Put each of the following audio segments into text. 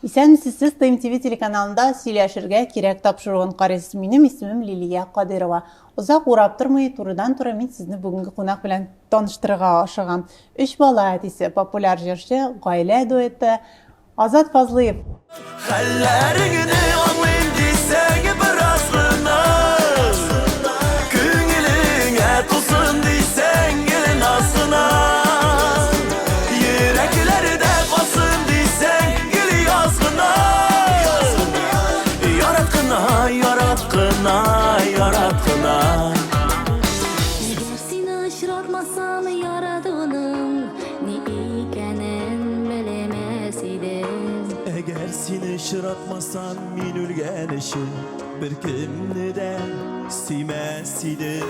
Исәнмесез, сез ТМТВ телеканалында сөйләшергә кирәк тапшыруын карыйсыз. Минем исемем Лилия Кадырова. Озак урап тормый, турыдан-туры мин сезне бүгенге кунак белән таныштырырга ашыгам. Өч бала әтисе, популяр җырчы, гаилә дуэты Азат Фазлыев. Хәлләреңне аңлыйм дисәң бераз гына Күңелеңә тулсын дисәң гел наз гына Йөрәкләрдә калсын дисәң гел яз гына Ярат кына, ярат кына, ярат кына Әгәр сине очратмасам, яратуның ни икәнен белмәс идем. Әгәр сине очратмасам, мин үлгән өчен беркемне дә сөймәс идем.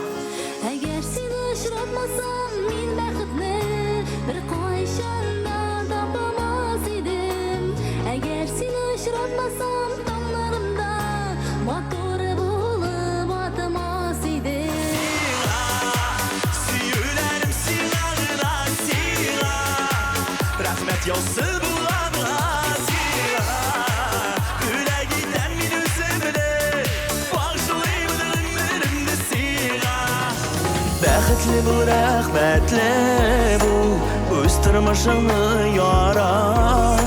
Әгәр сине очратмасам, мин бәхетне беркайчан да тапамас идем. Әгәр сине очратмасам, таңнарымда матур булып атмас идем. Сөюләрем сиңа гына, сиңа. Рәхмәт яусын булганга сиңа. Бүләк итәм мин үземне, багышлыйм гомеремне сиңа. Бәхетле бул, рәхмәтле бул, үз тормышыңны ярат.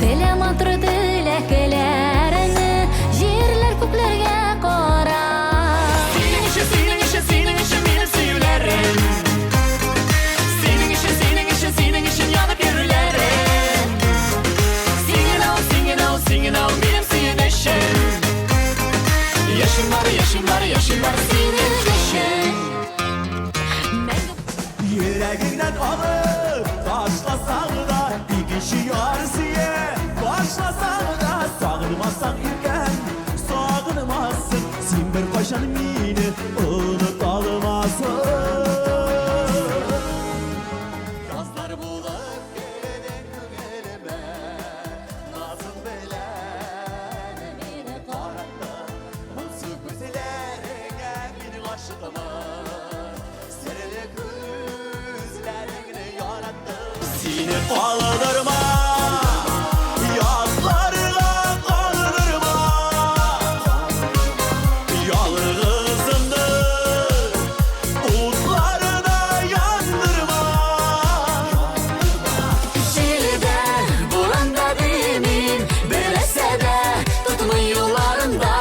Телә матур теләкләреңне, җирләр күкләргә карап. Синең өчен, синең өчен, синең өчен минем сөюләрем. Синең өчен, синең өчен, синең өчен янып йөрүләрем. Син генә ул, син генә ул, син генә ул минем сөенечем. Яшим бар, яшим бар, яшим бар синең өчен. Мәңге Йөрәгеңнән алып ташласаң да, икенче яр сөя башласаң да, сагынмасаң иркәм, сагынмассың, син беркайчан мине оныта алмассың. Язлар булып кердең күңелемә, назың белән мине караттың, моңсу күзләреңә мин гашыйкмын. Серле күзләреңне яраттым. Сине калдырма, язларга калдырма. Ялгызымны утларда яндырма. Җилдә, буранда димим, берәрсә дә тотмый юлларында.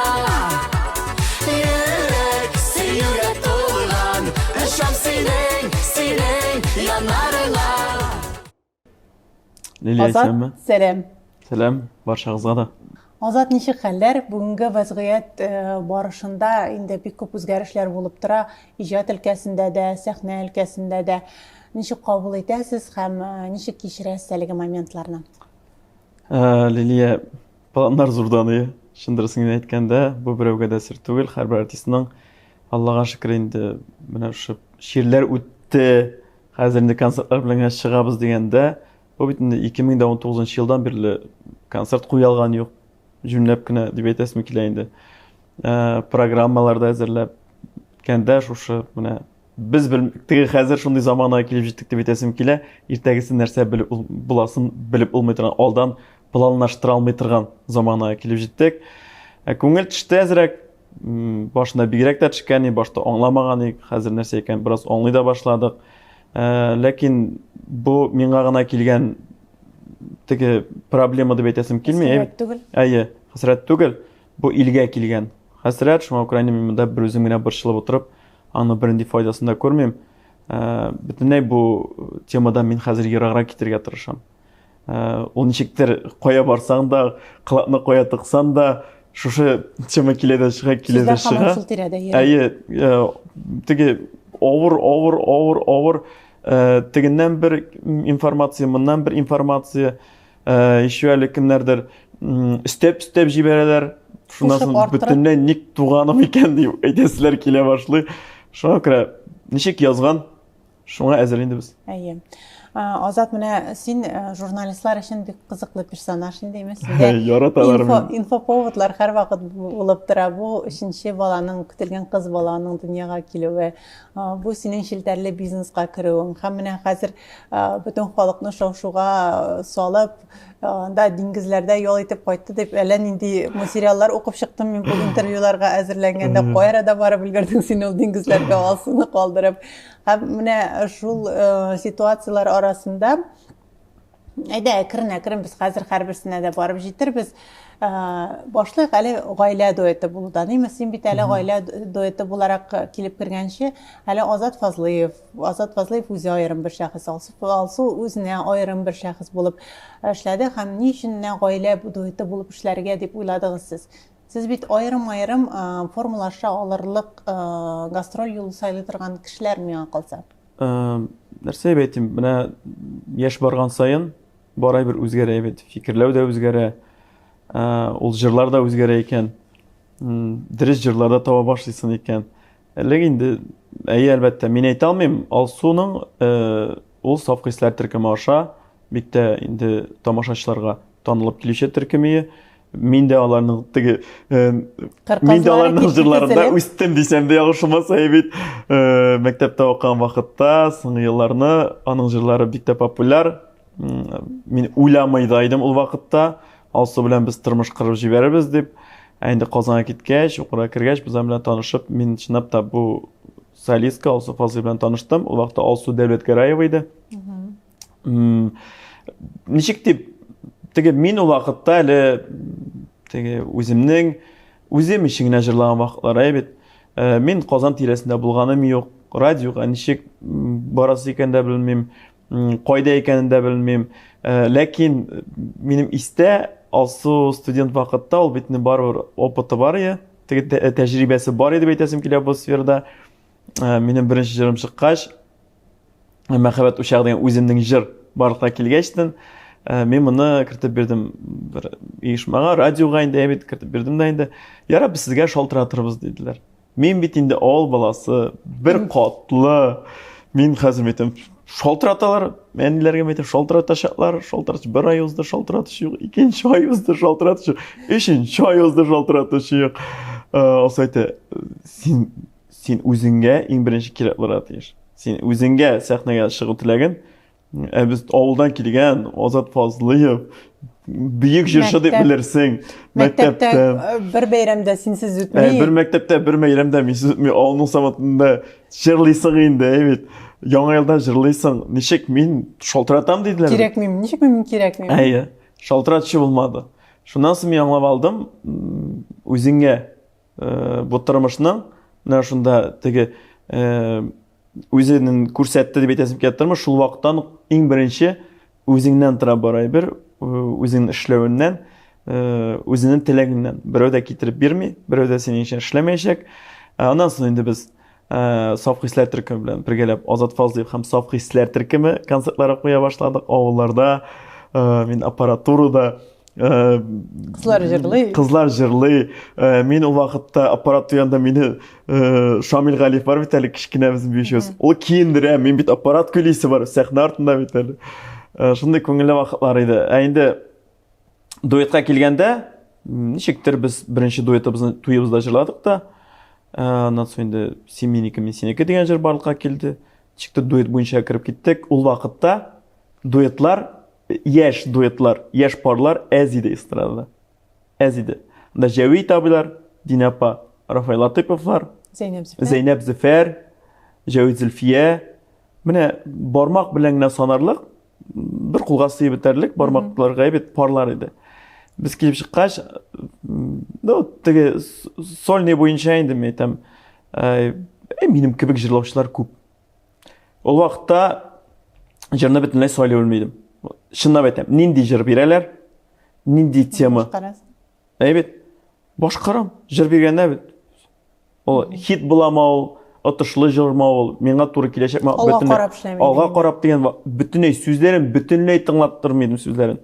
Йөрәк сөюгә тулган, очам синең, синең яннарыңа. Лилия Азат, исәнме? сәлам. Сәлам баршагызга да. Азат, ничек хәлләр? Бүгенге вәзгыять э, барышында инде бик күп үзгәрешләр булып тора. Иҗат өлкәсендә дә, сәхнә өлкәсендә дә. Ничек кабул итәсез һәм э, ничек кичерәсез әлеге моментларны? Э, Лилия, планнар зурдан ие. Чын дөресен генә әйткәндә, бу берәүгә дә сер түгел. Һәрбер артистның Аллага шөкер инде менә шушы чирләр үтте. Хәзер инде концертлар белән генә чыгабыз дигәндә, бу бит инде 2019 елдан бирле концерт куя алган юк. Җүнләп кенә дип әйтәсем килә инде. Э, программалар да әзерләп кәндә шушы менә без бел, теге хәзер шундый заманага килеп җиттек дип әйтәсем килә. Иртәгесен нәрсә белеп буласын белеп булмый торган, алдан планлаштыра алмый торган заманага килеп җиттек. Ә күңел төште әзрәк. Башында бигрәк тә төшкән, башта аңламаган идек, хәзер нәрсә икән бераз аңлый да башладык. Ә, ләкин бу миңа гына килгән теге проблема дип әйтәсем килми. Хәсрәт түгел. Әйе, хәсрәт түгел. Бу илгә килгән хәсрәт, шуңа күрә инде мин монда бер үзем генә борчылып утырып, аны бернинди файдасын да күрмим. Ә, бөтенләй бу темадан мин хәзер ераграк китергә тырышам. Ә, ул ничектер кая барсаң да, колакны кая тыксаң да, шушы тема килә дә чыга, килә дә чыга. Шул тирәдә йөри. Әйе, э, теге авыр, авыр, авыр, авыр, э, тегеннән бер информация, моннан бер информация, э, еще әле кемнәрдер өстәп-өстәп җибәрәләр. Шуннан соң бөтенләй ник туганым икән дип әйтәселәр килә башлый. Шуңа күрә ничек язган, шуңа әзер инде без. Әйе. Азат, менә син журналистлар өчен бик кызыклы персонаж инде, имеш. Синдә Яраталар инфо, мине. инфоповодлар һәрвакыт булып тора. Бу өченче баланың, көтелгән кыз баланың дөньяга килүе, бу синең челтәрле бизнеска керүең. Һәм менә хәзер бөтен халыкны шау-шуга салып, анда диңгезләрдә ял итеп кайтты дип әллә нинди материаллар укып чыктым мин бу интервьюларга әзерләнгәндә. Кай арада барып өлгердең син ул диңгезләргә Алсуны калдырып? Һәм менә шул э, ситуацияләр арасында әйдә әкрен-әкрен без хәзер һәрберсенә дә барып җитербез. Э, башлыйк әле гаилә дуэты булудан. Имеш, син бит әле гаилә дуэты буларак килеп кергәнче, әле Азат Фазлыев, Азат Фазлыев үзе аерым бер шәхес, Алсу, Алсу үзенә аерым бер шәхес булып эшләде һәм ни өчен менә гаилә дуэты булып эшләргә дип уйладыгыз сез? Сез бит аерым-аерым формалаша алырлык гастроль юлы сайлый торган кешеләр миңа калса. Нәрсә дип әйтим, менә яшь барган саен бар әйбер үзгәрә бит. Фикерләү дә үзгәрә, ул җырлар да үзгәрә икән. Дөрес җырлар да таба башлыйсың икән. Элек инде, әйе, әлбәттә, мин әйтә алмыйм, Алсуның ул саф хисләр төркеме аша бик тә инде тамашачыларга танылып килүче төркемие. Мин дә аларның теге мин дә аларның җырларында үстем дисәм дә ялгышылмас бит. Мәктәптә укыган вакытта, соңгы елларны аның җырлары бик тә популяр. Мин уйламый да идем ул вакытта. Алсу белән без тормыш корып җибәрербез дип. Ә инде Казанга киткәч, укырга кергәч, без аның белән танышып, мин чынлап та бу солистка Алсу Фазлый белән таныштым. Ул вакытта Алсу Дәүләтгәрәева иде. Ничек дип, теге мин ул вакытта әле теге үземнең үзем өчен генә җырлаган вакытлар әй бит. Э, мин Казан тирәсендә булганым юк, радиога ничек барасы икән дә белмим, кайда икәнен дә белмим. Э, ләкин минем истә Алсу студент вакытта ул бит барыбер опыты бар иде, теге тәҗрибәсе бар иде дип әйтәсем килә бу сферада. Э, минем беренче җырым чыккач, Мәхәббәт учагы дигән үземнең җыр барлыкка килгәчтен, э, мин моны кертеп бирдем бер оешмага, радиога инде бит кертеп бирдем дә инде. Ярар, без сезгә шалтыратырбыз диделәр. Мин бит инде авыл баласы, бер катлы. Мин хәзер әйтәм, шалтыраталар, әниләргә әйтәм, шалтыратачаклар, шалтыратыш бер ай узды, шалтыратыш юк, икенче ай узды, шалтыратыш юк, өченче ай узды, шалтыратыш юк. Э, Алсу әйтә, син Син үзеңгә иң беренче кирәк булырга тиеш. Син үзеңгә сәхнәгә чыгу теләген, ә без авылдан килгән Азат Фазлыев бөек җырчы дип белерсең. Мәктәптә э, бер бәйрәмдә синсез үтми. Э, бер мәктәптә бер бәйрәмдә минсез үтми. Авылның саматында җырлыйсың инде, әй бит. Яңа елда җырлыйсың. Ничек мин шалтыратам диделәр. Кирәкмим. Ничек мин кирәкмим? Әйе. Шалтыратучы булмады. Шуннан соң мин аңлап алдым, үзеңә Э, бу тормышның менә шунда теге э, үзенең күрсәтте дип әйтәсем килә тормыш шул вакыттан ук иң беренче үзеңнән тора бар әйбер э, үзеңнең эшләвеннән үзеңнең теләгеңнән берәү дә китереп бирми берәү дә синең өчен эшләмәячәк аннан соң инде без саф хисләр төркеме белән бергәләп Азат Фазлыев һәм Саф хисләр төркеме концертлары куя башладык авылларда мин аппаратурада Кызлар җырлый. Кызлар җырлый. Мин ул вакытта аппарат янында мине Шамил Галиев бар бит әле кечкенә безнең биючебез. Ул киендерә, мин бит аппарат көйлисе бар, сәхнә артында бит әле. Шундый күңелле вакытлар иде. Ә инде дуэтка килгәндә, ничектер без беренче дуэтыбызны туебызда җырладык та. Аннан соң инде Син минеке, мин синеке дигән җыр барлыкка килде. Ничектер дуэт буенча кереп киттек. Ул вакытта дуэтлар Яшь дуэтлар, яшь парлар әз иде эстрадада. Әз иде. Анда Җәвит абыйлар, Динә апа, Рафаэль Латыповлар, Зәйнәб Зөфәр. Зәйнәб Зөфәр, Җәвит Зөлфия. Менә бармак белән генә санарлык, бер кулга сыеп бетәрлек бармакларга бит парлар иде. Без килеп чыккач, ну, теге сольный буенча инде мин әйтәм, әй, минем кебек җырлаучылар күп. Ул вакытта җырны бөтенләй сайлый белми идем. Чынлап әйтәм, нинди җыр бирәләр, нинди тема. Әйбәт. Башкарам. Җыр биргәндә бит. Ул хит буламы ул, отышлы җырмы ул, миңа туры киләчәкме? Алга карап эшләмим. Алга карап дигән бөтенләй сүзләрен бөтенләй тыңлап тормый идем сүзләрен.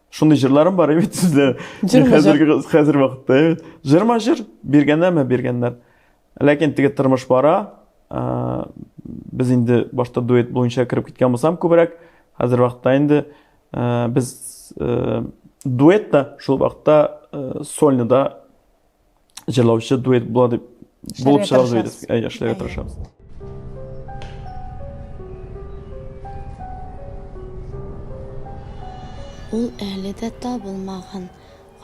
Шундый җырларым бар бит сүзләр. Хәзерге хәзер вакытта бит. Җырма җыр биргәннәрме биргәннәр. Ләкин теге тормыш бара. Без инде башта дуэт буенча кереп киткән булсам күбрәк, Хәзер вакытта инде э, без э, дуэт та шул вакытта э, сольный да җырлаучы дуэт була дип булып чыгабыз бит. Әйе, эшләргә тырышабыз. Ул әле дә табылмаган.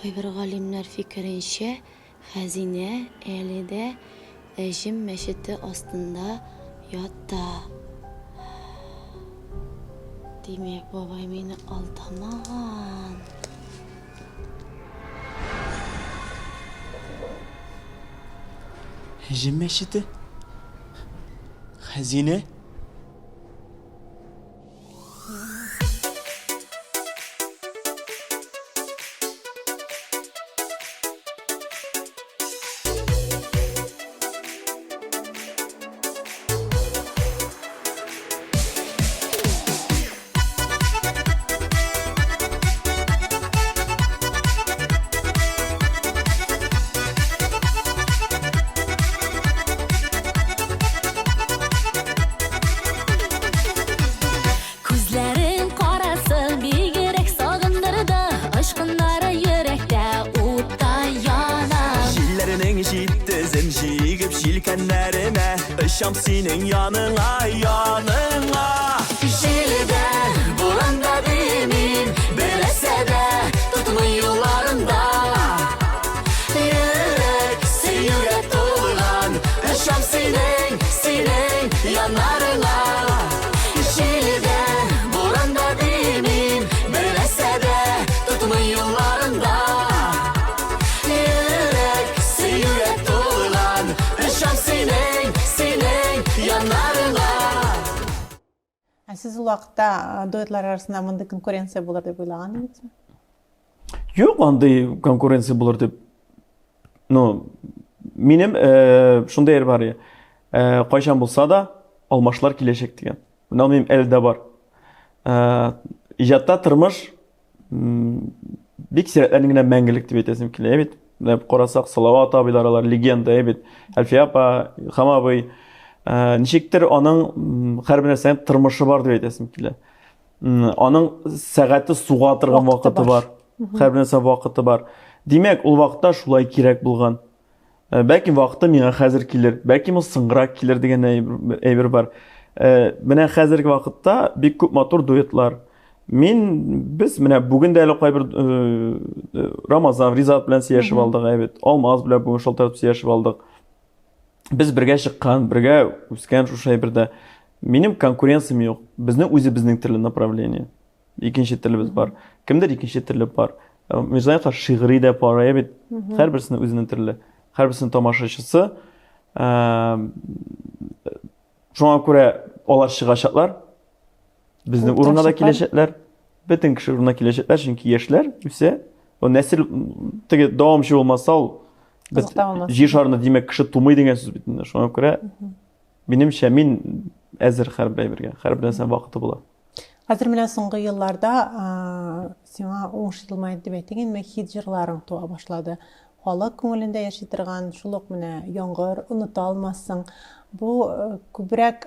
Кайбер галимнәр фикеренчә, Хәзинә әле дә Әҗем мәчете астында ята. Димәк, бабай мине алдамаган. Әҗем мәчете? Хәзинә? Күзләрең карасы бигрәк сагындырды, Очкыннары йөрәктә уттай яна. Җилләрнең җиттезен җигеп җилкәннәремә, Очам синең яныңа, яныңа. Җилдә, буранда димим, Берәрсә дә тотмый юлларымда. Йөрәк сөюгә тулган, Очам синең, синең яннарыңа. Җилдә, буранда димим, Берәрсә дә тотмый юлларымда. Йөрәк сөюгә тулган, Очам синең, синең яннарыңа. Ә сез ул вакытта дуэтлар арасында мондый конкуренция булыр дип уйлаган идегезме? Юк, андый конкуренция булыр дип. Ну, минем э, шундый әйбер бар. Э, кайчан булса да алмашлар киләчәк дигән. Менә ул минем әле дә бар. Э, иҗатта тормыш бик сирәкләрнең генә мәңгелек дип әйтәсем килә бит. Менә карасак, Салават абыйлар алар легенда бит. Әлфия апа, Илһам абый, э, ничектер аның һәрбер нәрсәнең тормышы бар дип әйтәсем килә. Аның сәгате суга торган вакыты бар. Һәрбер нәрсә вакыты бар. Димәк, ул вакытта шулай кирәк булган. Э, бәлки вакыты миңа хәзер килер, бәлки ул соңрак килер дигән әйбер бар. Э, менә хәзерге вакытта бик күп матур дуэтлар. Мин без менә бүген дә әле кайбер э, Рамазан, Ризат белән сөйләшеп алдык, әйбәт. Алмаз белән бүген шалтыратып сөйләшеп алдык. Без бергә чыккан, бергә үскән шушы әйбердә. Минем конкуренциям юк. Безнең үзебезнең төрле направление. Икенче телебез бар. Кемдер икенче теле бар. Э, Мирзаевлар шигъри дә пар, ә бит. Һәрберсенең үзенең теле. Һәрберсенең тамашачысы. Э, шуңа күрә алар чыгачаклар. Безнең урынга да киләчәкләр. Бөтен кеше урынына киләчәкләр, чөнки яшьләр үсә. О нәсел теге дәвамчы булмаса, ул җир шарында димәк кеше тумый дигән сүз бит инде. Шуңа күрә минемчә мин әзер һәрбер әйбергә, һәрбер нәрсәнең вакыты була. Хәзер менә соңгы елларда сиңа уңыш елмайды дип әйтик инде, хит җырларың туа башлады. Халык күңелендә яши торган шул ук менә Яңгыр, Оныта алмассың. Бу күбрәк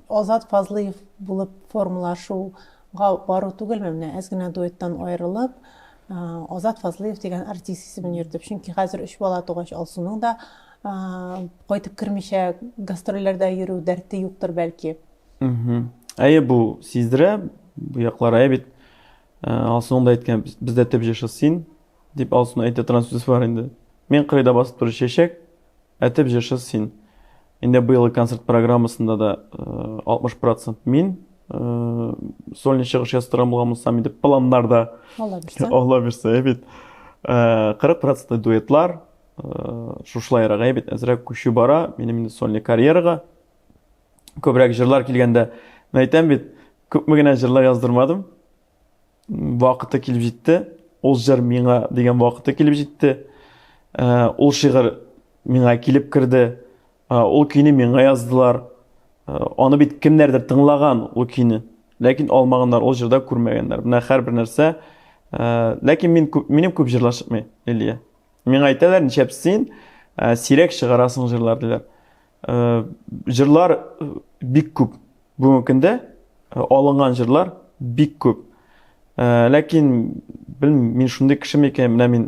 Азат Фазлыев булып формалашуга бару түгелме? Менә әз генә дуэттан аерылып, Азат Фазлыев дигән артист исемен йөртеп, чөнки хәзер өч бала тугач Алсуның да кайтып кермичә гастрольләрдә йөрү дәрте юктыр бәлки. Әйе, бу сиздерә, бу яклар әйе бит. Э, Алсуның да әйткән, бездә төп җырчы син, дип Алсуның әйтә торган сүзе бар инде. Мин кырыйда басып торучы чәчәк, ә төп җырчы син. Инде быелгы концерт программасында да 60% э, мин э, сольный чыгыш ясап булган булсам, инде планнарда. Алла бирсә. Алла бирсә, бит. 40% дуэтлар, шушылайрак әйе бит, әзрәк күчү бара, минем инде сольный карьерага. Күбрәк җырлар килгәндә, мен әйтәм бит, күпме генә җырлар яздырмадым. Вакыты килеп җитте. Ул җыр миңа дигән вакыты килеп җитте. Э, ул шигырь миңа килеп керде. Э, ул көйне миңа яздылар. Э, аны бит кемнәрдер тыңлаган ул көйне. Ләкин алмаганнар, ул җырда күрмәгәннәр. Менә һәрбер нәрсә. Ләкин мин күп, минем күп җырлар чыкмый, Лилия. Миңа әйтәләр, нишләп син сирәк чыгарасың җырлар диләр. Э, җырлар э, бик күп бүгенге көндә. Алынган җырлар бик күп. Ләкин белмим, мин шундый кеше микән, менә мин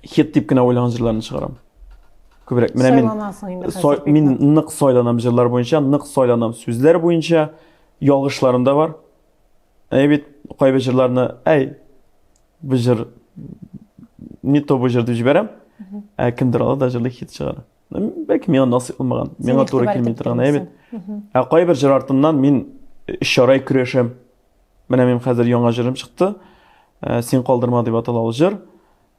хит дип кенә уйлаган җырларны чыгарам. Күбрәк. Менә мин сай, мин нык сайланам җырлар буенча, нык сайланам сүзләр буенча, ялгышларым да бар. Әй бит кайбер җырларны, әй, бу җыр не то бу җыр дип җибәрәм. Ә кемдер ала да җырлый хит чыгара. Бәлки миңа насыйп булмаган, миңа туры килми торган әйбит. Ә кайбер җыр артыннан мин өч ай көрәшәм. Менә минем хәзер яңа җырым чыкты. Э, Син калдырма дип атала ул җыр.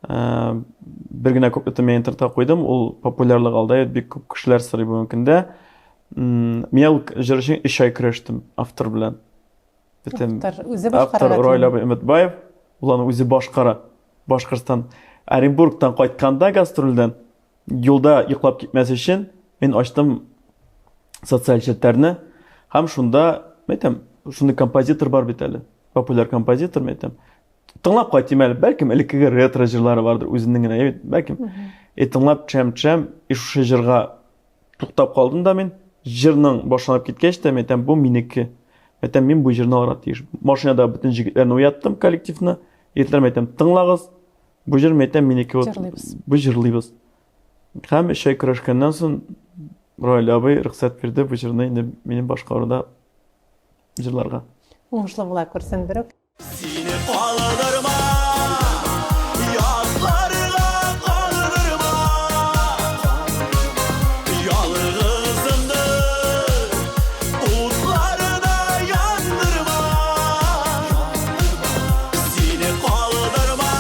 Э, бер генә куплетын мин интернетка куйдым, ул популярлык алды, бик күп кешеләр сорый бүгенге көндә. Мин ул җыр өчен өч ай көрәштем автор белән. Бөтен автор үзе башкара. Автор Раил абый Өметбаев, ул аны үзе башкара. Башкортстан Оренбургтан кайтканда гастрольдән Юлда йоклап китмәс өчен мин ачтым социаль челтәрне һәм шунда, әйтәм, шундый композитор бар бит әле, популяр композитор, әйтәм. Тыңлап кайтыйм әле, бәлкем элеккеге ретро җырлары бардыр үзенең генә, бит, бәлкем. И тыңлап төшәм, төшәм, и шушы җырга туктап калдым да мин. Җырның башланып киткәч тә, әйтәм, бу минеке. Әйтәм, мин бу җырны алырга тиеш. Машинада бөтен җегетләрне уяттым, коллективны. Егетләрем әйтәм, тыңлагыз, Бу җыр мәйтәм минеке вот. Җырлыйбыз. Бу җырлыйбыз. Һәм өч ай көрәшкәннән соң Раил абый рөхсәт бирде бу җырны инде минем башкаруда җырларга. Уңышлы була күрсен берүк. Сине калдырма, ятларга калдырма. Ялгызымны утларда яндырма. Сине калдырма,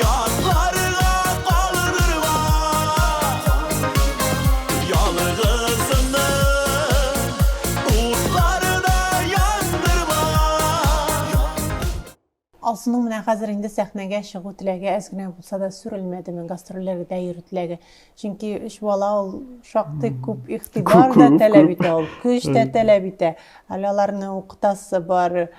ятларга калдырма. Ялгызымны утларда яндырма. Алсуның менә хәзер инде сәхнәгә чыгу теләге әз генә булса да сүрелмәдеме, гастрольләрдә йөрү теләге? Чөнки өч бала ул шактый күп игътибар да таләп итә, ул көч тә таләп итә. Әле аларны укытасы бар,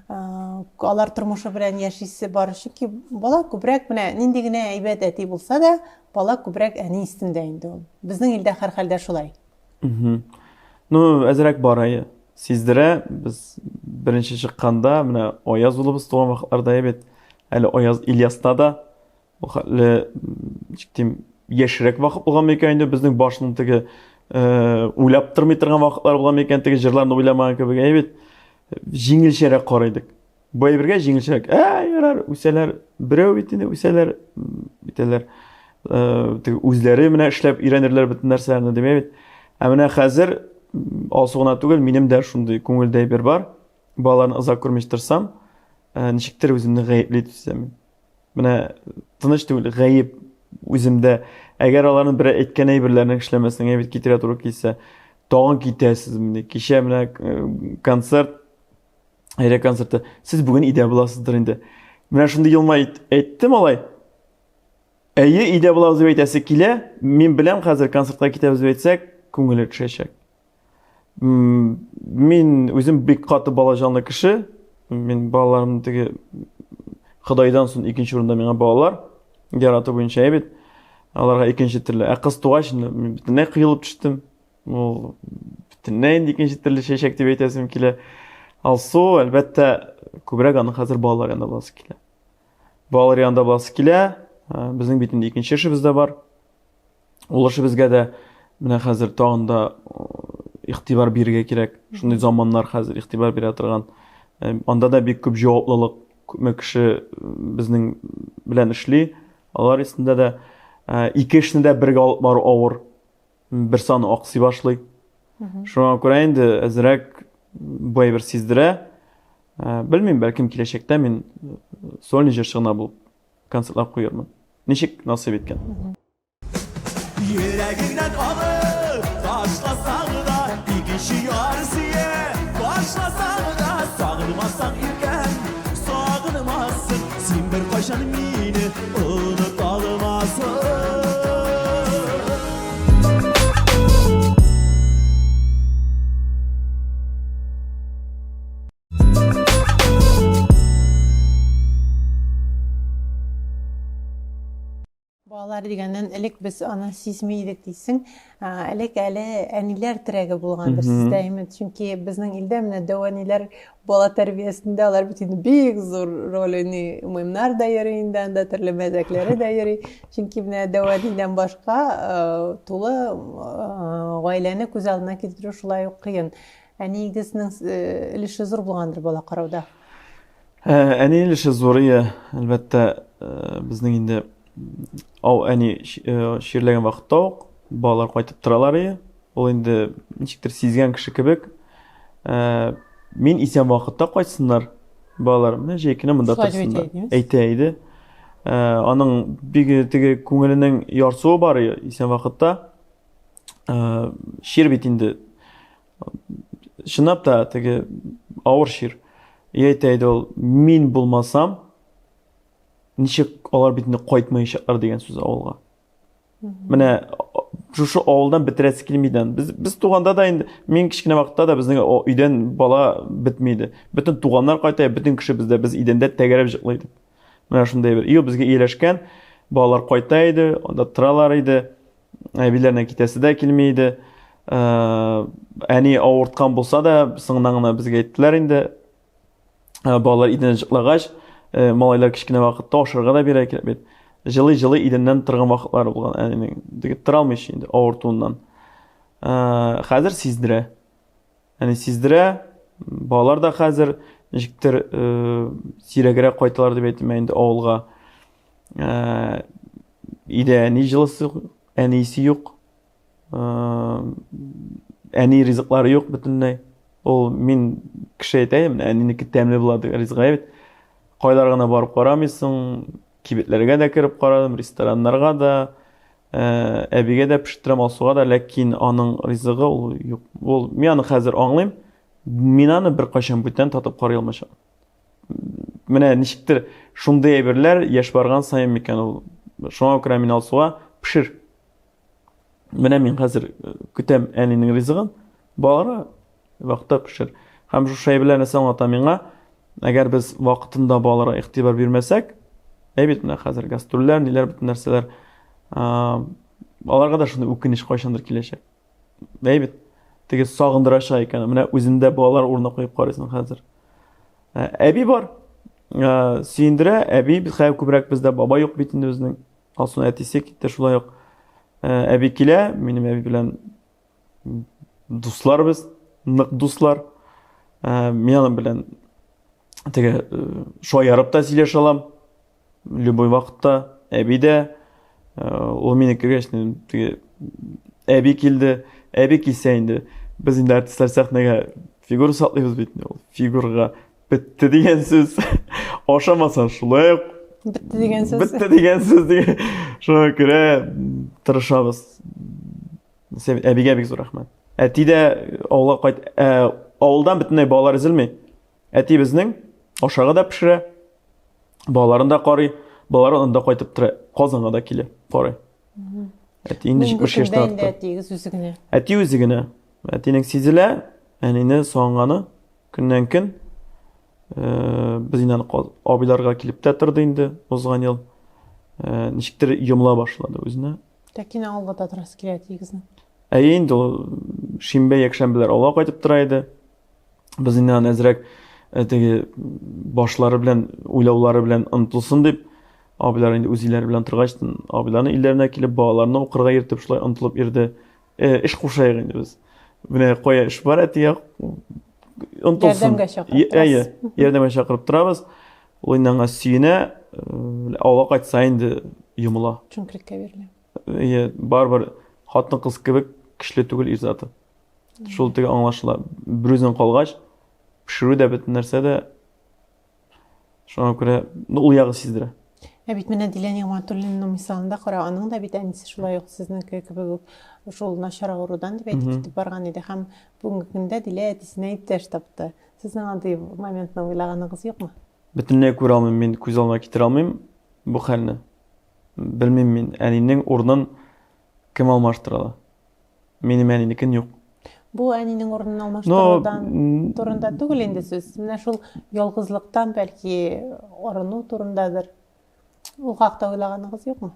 алар тормышы белән яшисе бар. Чөнки бала күбрәк менә нинди генә әйбәт әти булса да, бала күбрәк әни өстендә инде ул. Безнең илдә һәрхәлдә шулай. Ну, әзрәк бар әйе. Сиздерә, без беренче чыкканда, менә Аяз улыбыз туган вакытларда әйбәт. Әле Аяз Ильяста да Ул хәтле, ничек дим, яшьрәк вакыт булган микән инде безнең башның теге э, уйлап тормый торган вакытлар булган микән, теге җырларны уйламаган кебек, әй бит, җиңелчәрәк карыйдык. Бу әйбергә җиңелчәрәк, ә, ярар, үсәләр, берәү бит инде үсәләр, битәләр. Э, теге үзләре менә эшләп өйрәнерләр бөтен нәрсәне димәй бит. Ә менә хәзер Алсу гына түгел, минем дә шундый күңелдә әйбер бар. Балаларны озак күрмичә торсам, э, ничектер үземне гаепле итеп сизәм. Менә тыныч түгел, гаеп үземдә. Әгәр аларның берәр әйткән әйберләрен эшләмәсәң, әйбәт китерә туры килсә, тагын китәсез менә. Кичә менә э, концерт, әйрә концерты. Сез бүген өйдә буласыздыр инде. Менә шундый елмай әйтте малай. Әйе, өйдә булабыз дип әйтәсе килә. Мин беләм, хәзер концертка китәбез дип әйтсәк, күңеле төшәчәк. Мин үзем бик каты бала җанлы кеше. Мин балаларымны теге Ходайдан соң икенче урында миңа балалар ярату буенча әйбәт. Аларга икенче төрле. Ә кыз тугач, мин бөтенләй кыелып төштем. Ул бөтенләй инде икенче төрле чәчәк дип әйтәсем килә. Алсу, әлбәттә, күбрәк аның хәзер балалар янында буласы килә. Балалар янында буласы килә. Безнең бит инде икенче эшебез дә бар. Ул эшебезгә дә менә хәзер тагын да игътибар бирергә кирәк. Шундый заманнар хәзер игътибар бирә торган. Анда да бик күп җаваплылык, күпме кеше безнең белән эшли. Алар өстендә дә ике эшне дә бергә алып бару авыр. Бер саны аксый башлый. Шуңа күрә инде әзрәк бу әйбер сиздерә. Белмим, бәлкем киләчәктә мин сольный җырчы гына булып концертлар куярмын. Ничек насыйп иткән. Йөрәгеңнән алып ташласаң да, икенче яр сөя башласаң да, сагынмасаң иркәм, сагынмассың, син беркайчан мине оныта алмассың. Балалар Балалар дигәннән элек без аны сизми идек дисең. Элек әле әниләр терәге булгандыр сездә, әйме? Чөнки безнең илдә менә дәү әниләр бала тәрбиясендә алар бит инде бик зур роль уйный. Мемнар да йөри инде анда, төрле мәзәкләре дә йөри. Чөнки менә дәү әнидән башка тулы гаиләне күз алдына китерү шулай ук кыен. Әниегезнең өлеше зур булгандыр бала карауда. Әни өлеше зур, ие, әлбәттә, безнең инде ау әни чирләгән вакытта ук балалар кайтып торалар, ие. Ул инде ничектер сизгән кеше кебек. Мин исән вакытта кайтсыннар балалар, менә җәй көне монда торсыннар. Әйтә иде. Аның бик теге күңеленең ярсуы бар, исән вакытта. Чир бит инде Чынлап та теге авыр чир. И әйтә иде ул, мин булмасам, ничек алар бит инде кайтмаячаклар дигән сүз авылга. Менә шушы авылдан бетерәсе килми дә. Без, без туганда да инде, мин кечкенә вакытта да безнең өйдән бала бетми иде. Бөтен туганнар кайта, бөтен кеше бездә, без идәндә тәгәрәп җыклый идек. Менә шундый бер. И безгә ияләшкән балалар кайта иде, анда торалар иде. Әбиләренә китәсе дә килми иде. Әни авырткан булса да, соңыннан гына безгә әйттеләр инде. Балалар идән җыклагач, малайлар кечкенә вакытта ашарга да бирә кирәк бит. Җылый-җылый идәннән торган вакытлары булган әнинең. Теге тора алмый инде авыртуыннан. Хәзер сиздерә. Әни сиздерә. Балалар да хәзер ничектер сирәгрәк кайталар дип әйтим инде авылга. Өйдә әни җылысы юк, әнисе юк. Әни ризыклары юк бөтенләй. Ул мин кеше әйтәем, әнинеке тәмле була дигән ризык бит. Кайлар гына барып карамыйсың, кибетләргә дә кереп карадым, рестораннарга да, әбигә дә пешертерәм, Алсуга да, ләкин аның ризыгы ул юк. Ул мин аны хәзер аңлыйм. Мин аны беркайчан бүтән татып карый алмаячакмын. Менә ничектер шундый әйберләр яшь барган саен микән ул. Шуңа күрә мин Алсуга пешер. Менә мин хәзер э, көтәм әнинең ризыгын. Балаларга вакытта пешер. Һәм шушы әйберләр нәрсә аңлата миңа? Әгәр без вакытында балаларга игътибар бирмәсәк, әй бит менә хәзер гастрольләр, ниләр бөтен нәрсәләр, аларга да шундый үкенеч кайчандыр киләчәк. Әй бит, теге сагындырачак икән. Менә үзендә балалар урынына куеп карыйсың хәзер. Ә, әби бар. Ә, сөендерә, әби без хәзер күбрәк бездә баба юк бит инде безнең. Алсуның әтисе китте шулай ук. Ә, әби килә, минем әби белән дуслар без, нык дуслар. Ә, мин аның белән теге шаярып та сөйләшә алам. Любой вакытта әби дә ул мине күргәч теге әби килде. Әби килсә инде без инде артистлар сәхнәгә фигура саклыйбыз бит инде ул. Фигурага бетте дигән сүз. Ашамасаң шулай ук бетте дигән сүз. Бетте дигән сүз дигән. Шуңа күрә тырышабыз. Әбигә бик зур рәхмәт. Әти дә авылга кайт, ә, авылдан бөтенләй балалар өзелми. Әти безнең ашарга да пешерә, балаларын да карый, балалары анда кайтып тора, Казанга да килә, карый. Әти инде 70 яшьтән артты. Әтиегез үзе генә. Әти үзе генә. Әтинең сизелә, әнине сагынганы көннән көн. Э, без инде аны абыйларга килеп тә торды инде узган ел. Э, ничектер йомыла башлады үзенә. Ләкин авылга да торасы килә әтиегезнең. Әйе инде ул шимбә, якшәмбеләр авылга кайтып тора иде. Без инде аны әзрәк э, теге башлары белән, уйлаулары белән онытылсын дип, абыйлар инде үз өйләре белән торгач, абыйларның өйләренә килеп, балаларны укырга йөртеп, шулай онытылып йөрде. Э, эш кушайык инде без. Менә кая эш бар, әтигә онытылсын. Ярдәмгә чакырып Әйе, ярдәмгә чакырып торабыз. Ул инде аңа сөенә, э, авылга кайтса инде йомыла. Төшенкелеккә бирелә. Әйе, барыбер хатын-кыз кебек көчле түгел ир заты. Шул теге аңлашыла. Берүзең калгач, пешерү дә бөтен нәрсә дә шуңа күрә ну, ул ягы сиздерә. Ә бит менә Дилә Нигъмәтуллинаның мисалында кара, аның да бит әнисе шулай ук сезнеке кебек үк шул начар авырудан дип әйтеп китеп барган иде һәм бүгенге көндә Дилә әтисенә иптәш тапты. Сезнең андый моментны уйлаганыгыз юкмы? Бөтенләй күрә алмыйм, мин күз алдыма китерә алмыйм бу хәлне. Белмим мин, әнинең урынын кем алмаштыра ала? Минем әнинекен юк. Бу әнинең урынын алмаштырудан турында түгел инде сүз. Менә шул ялгызлыктан бәлки арыну турындадыр. Ул хакта уйлаганыгыз юкмы?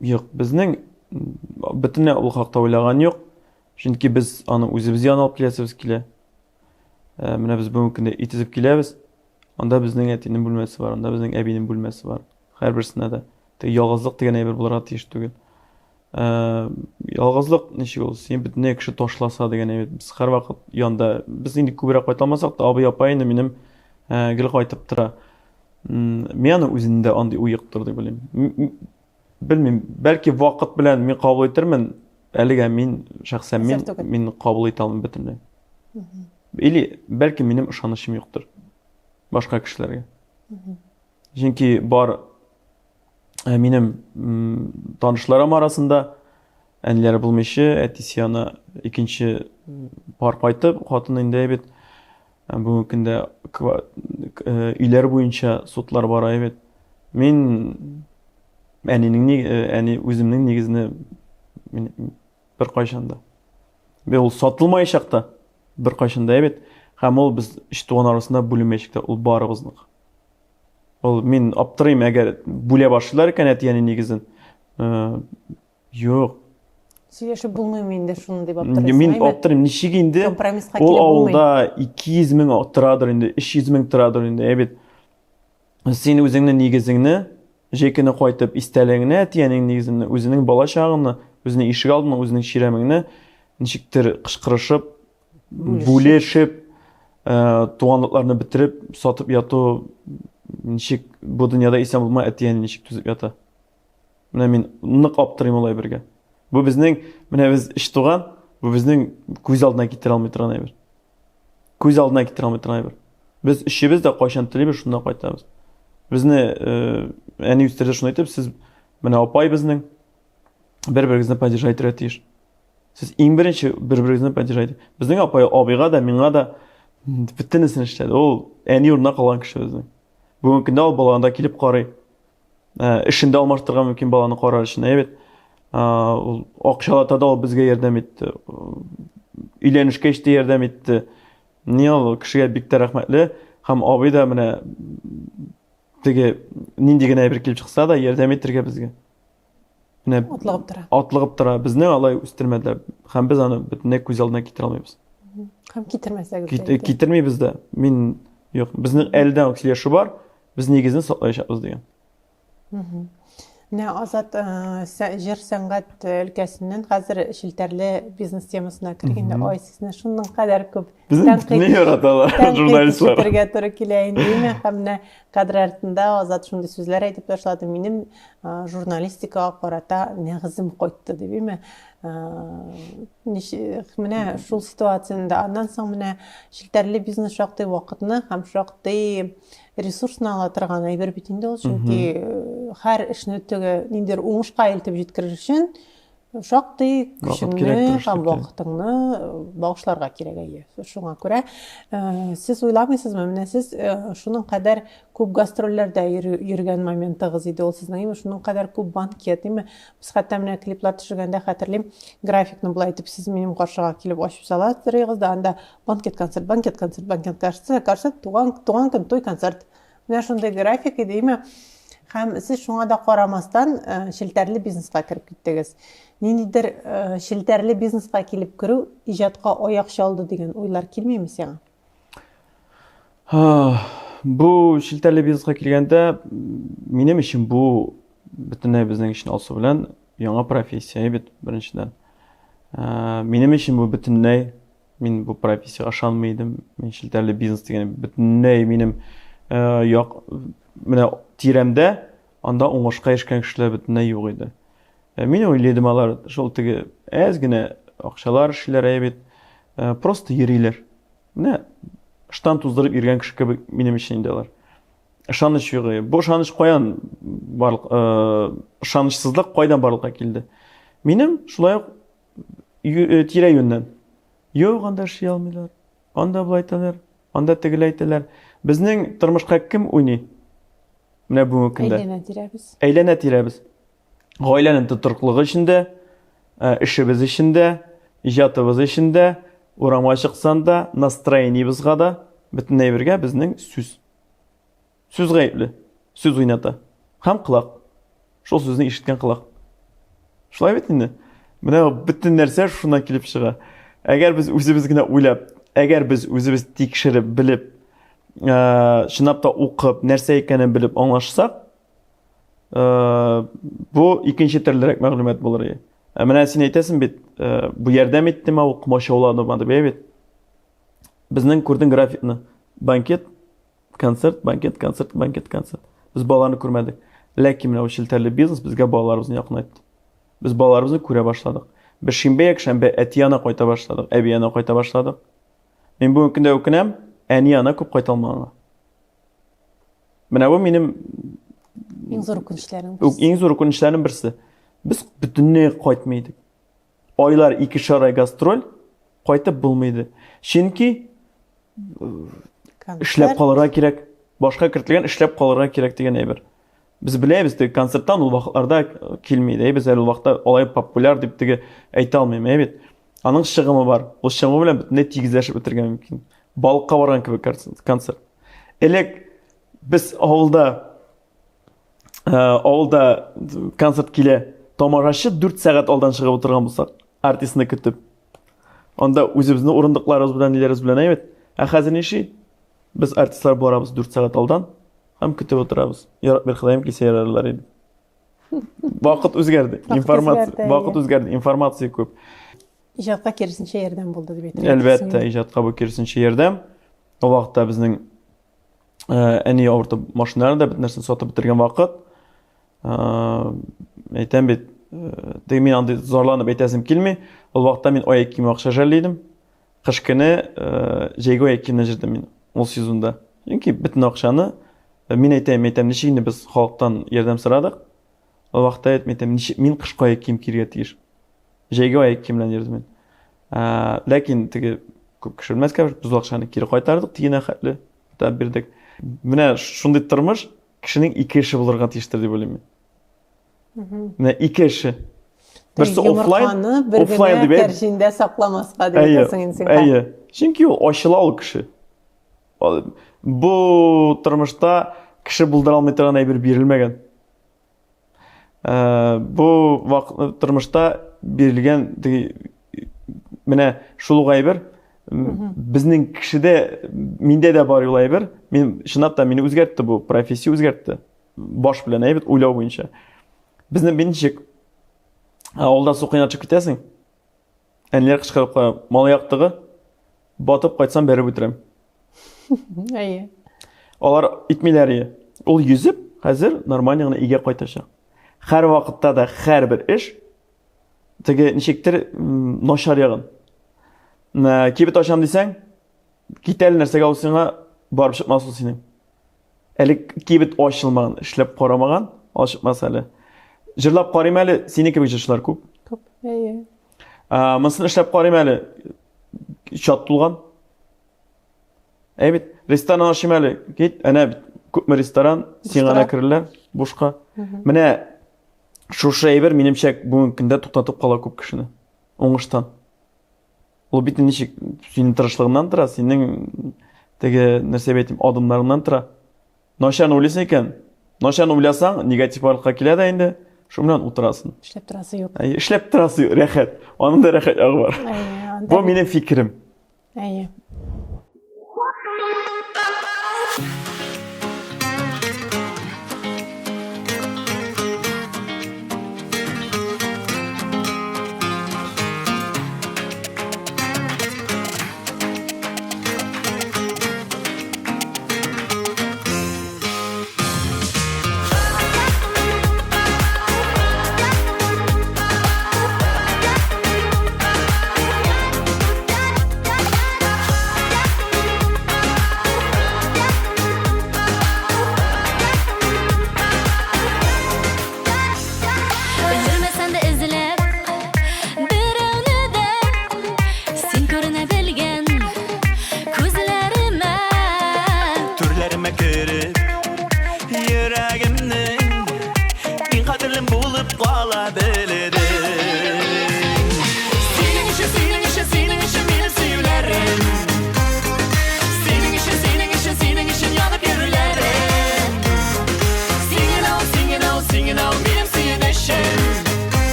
Юк, безнең бөтенләй ул хакта уйлаган юк. Чөнки без аны үзебез янына алып киләсебез килә. Э, менә без бүгенге көндә өй төзеп киләбез. Анда безнең әтинең бүлмәсе бар, анда безнең әбинең бүлмәсе бар. Һәрберсенә дә. Теге ялгызлык дигән әйбер булырга тиеш түгел. Э, ялгызлык ничек ул? Син бөтенләй кеше ташласа дигән әйбер. Без һәрвакыт янда. Без инде күбрәк кайта алмасак та, абый апа инде минем э, гел кайтып тора. Мин аны үзендә андый уй юктыр дип уйлыйм. Белмим, бәлки вакыт белән мин кабул итермен, әлегә мин шәхсән мин мин кабул итә алмыйм бөтенләй. Или бәлки минем ышанычым юктыр башка кешеләргә. Чөнки бар э, минем танышларым арасында әниләре булмыйча, әтисе янына икенче пар кайтып, хатын инде бит э, бүгенге көндә э, өйләр буенча судлар бара бит. Мин әнинең әни үземнең нигезне мин беркайчан да. Ул сатылмаячак та беркайчан да бит. Һәм ул без өч туган арасында бүленмәячәк тә, ул барыбызныкы. Ул мин аптырыйм, әгәр бүлә башлыйлар икән әти-әни нигезен. Э, юк. Сөйләшеп булмыймы инде шуны дип аптырыйсың. Мин аптырыйм, ничек инде? Ул авылда 200 мең торадыр инде, 300 мең торадыр инде, ә бит. Син үзеңнең нигезеңне җәй көне кайтып истәлегеңне, әти-әниңнең нигезеңне, үзеңнең бала чагыңны, үзеңнең ишек алдыңны, үзеңнең чирәмеңне ничектер кычкырышып бүлешеп, э, туганлыкларны бетереп, сатып яту ничек бу дөньяда исән булмай әти-әни ничек түзеп ята? Менә мин нык аптырыйм алай бергә. Бу безнең, менә без өч туган, бу безнең күз алдына китерә алмый торган әйбер. Күз алдына китерә алмый торган әйбер. Без өчебез дә кайчан телибез, шунда кайтабыз. Безне э, әни үстерде шуны әйтеп, сез менә апай безнең бер-берегезне поддержать итәргә тиеш. Сез иң беренче бер-берегезне поддержать. Безнең апай абыйга да, миңа да бөтенесен эшләде. Ул әни урынына калган кеше безнең. Бүгенге көндә ул баланы да килеп карый. Э, эшен дә алмаштырырга мөмкин баланы карар өчен, әйе бит. Э, ул акчалата да ул безгә ярдәм итте. Өйләнешкәч тә ярдәм итте. Ни ул кешегә бик тә рәхмәтле. Һәм абый да менә теге нинди генә әйбер килеп чыкса да ярдәм итергә безгә. Менә атлыгып тора. Атлыгып тора. Безне алай үстермәделәр. Һәм без аны бөтенләй күз алдына китерә алмыйбыз. Һәм китермәсәгез дә. Китермибез дә. Мин юк, безнең әлдән үк сөйләшү бар. Без нигезне саклаячакбыз дигән. Менә Азат э, җыр сәнгать өлкәсеннән хәзер челтәрле бизнес темасына кергәндә, ой, сезне шуның кадәр күп тәнкыйть яраталар журналистлар. Ишетергә туры килә инде, һәм менә кадр артында Азат шундый сүзләр әйтеп ташлады. Минем журналистикага карата нәгызем кайтты дип, име? Менә шул ситуацияне дә. Аннан соң менә челтәрле бизнес шактый вакытны һәм шактый ресурсны ала торган әйбер бит инде ул, чөнки һәр эшне теге ниндидер уңышка илтеп җиткерер өчен шактый көчеңне һәм вакытыңны э, багышларга кирәк әйе. Шуңа күрә э, сез уйламыйсызмы, менә сез э, шуның кадәр күп гастрольләрдә йөргән моментыгыз иде ул сезнең, әйеме, шуның кадәр күп банкет, әйеме? Без хәтта менә клиплар төшергәндә хәтерлим, графикны болай итеп сез минем каршыга килеп ачып сала торыгыз да, анда банкет концерт, банкет концерт, банкет концерт, туган туган көн, туй концерт. Менә шундый график иде, әйеме? Һәм сез шуңа да карамастан э, челтәрле бизнеска кереп киттегез. Ниндидер э, челтәрле бизнеска килеп керү иҗатка аяк чалды дигән уйлар килмиме сиңа? Бу челтәрле бизнеска килгәндә, минем өчен бу бөтенләй безнең өчен Алсу белән яңа профессия бит беренчедән. Э, минем өчен бу бөтенләй Мин бу профессиягә ышанмый идем. Мин челтәрле бизнес дигән бөтенләй минем э, як менә тирәмдә анда уңышка ирешкән кешеләр бөтенләй юк иде. Э, мин уйлый идем, алар шул теге әз генә акчалар эшлиләр әй бит, э, просто йөриләр. Менә штан туздырып йөргән кеше кебек минем өчен инде алар. Ышаныч юк. Бу ышаныч каян барлык, ышанычсызлык кайдан барлыкка килде? Минем шулай ук Э, тирә-юньнән. Юк, анда эшли алмыйлар. Анда болай әйтәләр, анда тегеләй әйтәләр. Безнең тормышка кем уйный? Менә бүгенге көндә. Әйләнә тирәбез. Әйләнә тирәбез. Гаиләнең тотрыклыгы эчендә, э, эшебез эчендә, иҗатыбыз эчендә, урамга чыксан да, настроениебызга да бөтен әйбергә безнең сүз. Сүз гаепле. Сүз уйната. Һәм колак. Шул сүзне ишеткән колак. Шулай бит инде. Менә бөтен нәрсә шуннан килеп чыга. Әгәр без үзебез генә уйлап, әгәр без үзебез тикшереп, белеп, чынлап та укып, нәрсә икәнен белеп аңлашсак, бу икенче төрлерәк мәгълүмат булыр иде. Ә менә син әйтәсең бит, бу ярдәм иттеме, ул комачауладымы дип, әйе бит. Безнең күрдең графикны. Банкет, концерт, банкет, концерт, банкет, концерт. Без балаларны күрмәдек. Ләкин менә бу челтәрле бизнес безгә балаларыбызны якынайтты. Без балаларыбызны күрә башладык. Без шимбә, якшәмбе әти янына кайта башладык, әби янына кайта башладык. Мин бүгенге көндә үкенәм, әни янына күп кайта алмаганга. Менә бу минем иң зур үкенечләрем. Иң зур үкенечләрнең берсе. Без бөтенләй кайтмый идек. Айлар икешәр ай гастроль, кайтып булмый иде. Чөнки эшләп калырга кирәк. Башка кертелгән эшләп калырга кирәк дигән әйбер. Без беләбез, теге концерттан ул вакытларда килми иде. Без әле ул вакытта алай популяр дип теге әйтә алмыйм, әйе бит. Аның чыгымы бар. Ул чыгымы белән бөтенләй тигезләшеп бетерергә мөмкин. Балыкка барган кебек концерт. Элек без авылда авылда концерт килә, тамашачы 4 сәгать алдан чыгып утырган булсак, артистны көтеп. Анда үзебезнең урындыкларыбыз белән, ниләребез белән әйбәт. Ә хәзер ничек? Без артистлар барабыз 4 сәгать алдан һәм көтеп утырабыз. Я Рабби, Ходаем килсә ярарлар иде. Вакыт үзгәрде. Информация, вакыт үзгәрде, информация күп. Иҗатка киресенчә ярдәм булды дип әйтергә. Әлбәттә, иҗатка бу киресенчә ярдәм. Ул вакытта безнең әни авыртып машиналарын да бөтен нәрсәне сатып бетергән вакыт. Әйтәм бит, теге мин андый зарланып әйтәсем килми. Ул вакытта мин аяк киеме акча жәлли идем. Кыш көне җәйге аяк киемне җырдым мин ул сезонда. Чөнки бөтен акчаны мин әйтәм, әйтәм, ничек инде без халыктан ярдәм сорадык. Ул вакытта әйтмәйтәм, әйтәм, ничек мин кышкы аяк кием кияргә тиеш. Җәйге аяк кием белән йөрдем мин. Ләкин теге күп кеше белмәскә, без ул акчаны кире кайтардык, тиенә хәтле да бирдек. Менә шундый тормыш кешенең ике эше булырга тиештер дип уйлыйм мин. Менә ике эше. Берсе офлайн, бер офлайн дип кәрҗиндә сакламаска дип әйтәсең инде син. Әйе. Чөнки ул ачыла ул кеше. Бу тормышта кеше булдыра алмый торган әйбер бирелмәгән. Бу тормышта бирелгән менә шул ук әйбер безнең кешедә миндә дә бар ул әйбер. Мин чынлап та мине үзгәртте бу профессия үзгәртте. Баш белән әйбәт уйлау буенча. Безнең бит ничек авылда су кыйнап чыгып китәсең. Әниләр кычкырып куя, мал яктыгы, батып кайтсам бәреп үтерәм. Әйе. Алар итмиләр ие. Ул йөзеп, хәзер нормально гына өйгә кайтачак. Һәр вакытта да һәрбер эш теге ничектер начар ягын. Кибет ачам дисәң, кит әле нәрсәгә ул сиңа барып чыкмас ул синең. Әле кибет ачылмаган, эшләп карамаган, ачыкмас әле. Җырлап карыйм әле, синең кебек җырчылар күп. Күп, әйе. Монысын эшләп карыйм әле, чат тулган. Әй бит, ресторан ачыйм әле, кит, әнә бит, күпме ресторан, сиңа гына керерләр, бушка. Менә шушы әйбер, минемчә, бүгенге көндә туктатып кала күп кешене. Уңыштан. Ул бит ничек синең тырышлыгыңнан тора, синең теге нәрсә дип әйтим, адымнарыңнан тора. Начарны уйлыйсың икән, начарны уйласаң, негатив барлыкка килә дә инде, шуның белән утырасың. Эшләп торасы юк. Әйе, эшләп торасы юк, рәхәт. Аның да рәхәт ягы бар. Әйе, Бу минем фикерем. Әйе.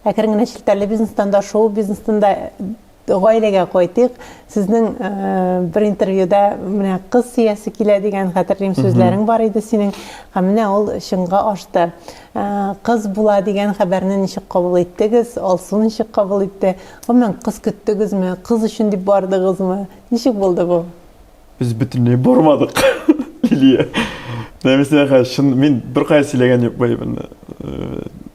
Әкрен генә челтәрле бизнестан да, шоу-бизнестан да гаиләгә кайтыйк. Сезнең бер интервьюда менә кыз сөясе килә дигән хәтерлим сүзләрең бар иде синең. Һәм менә ул чынга ашты. Кыз була дигән хәбәрне ничек кабул иттегез? Алсу ничек кабул итте? Гомумән, кыз көттегезме? Кыз өчен дип бардыгызмы? Ничек булды бу? Без бөтенләй бармадык, Лилия. Нәмесенә хәзер чын мин беркая сөйләгән юк бу әйберне.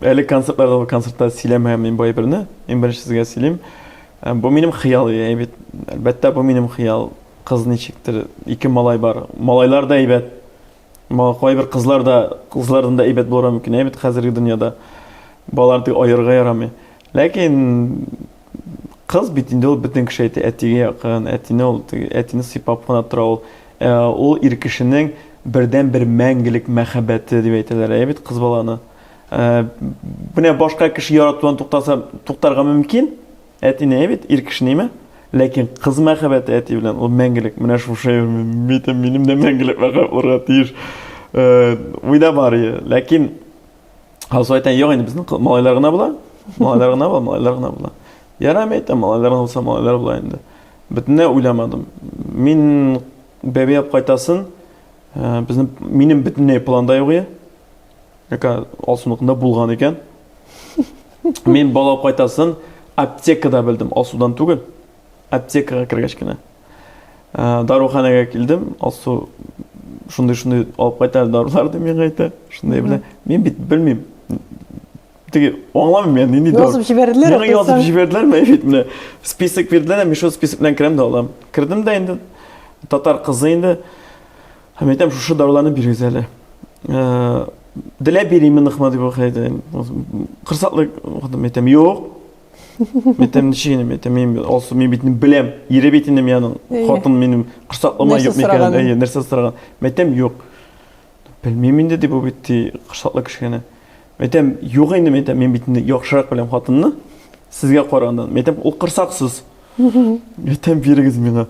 Әле концертларда концертта сөйләмәгән мин бу әйберне. Иң беренче сезгә сөйлим. Бу минем хыял бит. Әлбәттә, бу минем хыял. Кыз ничектер, ике малай бар. Малайлар да әйбәт. Кайбер кызлар да, кызлардан да әйбәт булырга мөмкин. Әйбәт хәзерге дөньяда. Балаларны тик аерырга ярамый. Ләкин кыз бит инде ул бөтен кеше әйтә, әтигә якын, әтине ул әтине сыйпап кына тора ул. Ул ир кешенең бердән-бер мәңгелек мәхәббәте дип әйтәләр. Әйе бит кыз баланы. Менә башка кеше яратудан туктаса, туктарга мөмкин. Әтине әйе бит, ир кешенеме? Ләкин кыз мәхәббәте әти белән ул мәңгелек. Менә шушы минем дә мәңгелек мәхәббәт булырга тиеш. Уйда бар, ләкин Алсу әйтә, юк инде безнең малайлар гына була. Малайлар гына була, малайлар гына була. Ярар, мин әйтәм, малайлар гына булса, малайлар була инде. Бөтенләй уйламадым. Мин бәби алып кайтасын, безнең минем бөтенләй планда юк иде. Яка Алсуныкында булган икән. Мин бала алып кайтасын аптекада белдем, Алсудан түгел. Аптекага кергәч кенә. Даруханәгә килдем, Алсу шундый-шундый алып кайта әле дарулар дип миңа әйтә. Шундый белән. Мин бит белмим. Теге аңламыйм мин нинди дару. Язып җибәрделәр. Миңа язып җибәрделәр, мин бит менә список бирделәр, мин шул список белән керәм дә алам. Кердем дә инде татар кызы инде. Һәм әйтәм, шушы даруларны бирегез әле. Для беременных дип әйтә. Корсаклы әйтәм, юк. Әйтәм, ничек инде, әйтәм, мин Алсу, мин бит беләм, ире бит инде миңа хатын минем корсаклымы юк микән, әйе, нәрсә сораган. Әйтәм, юк. Белмим инде дип бу бит ди, корсаклы кеше генә. Әйтәм, юк инде, әйтәм, мин бит инде яхшырак беләм хатынны, сезгә караганда. Әйтәм, ул корсаксыз. Әйтәм, бирегез миңа.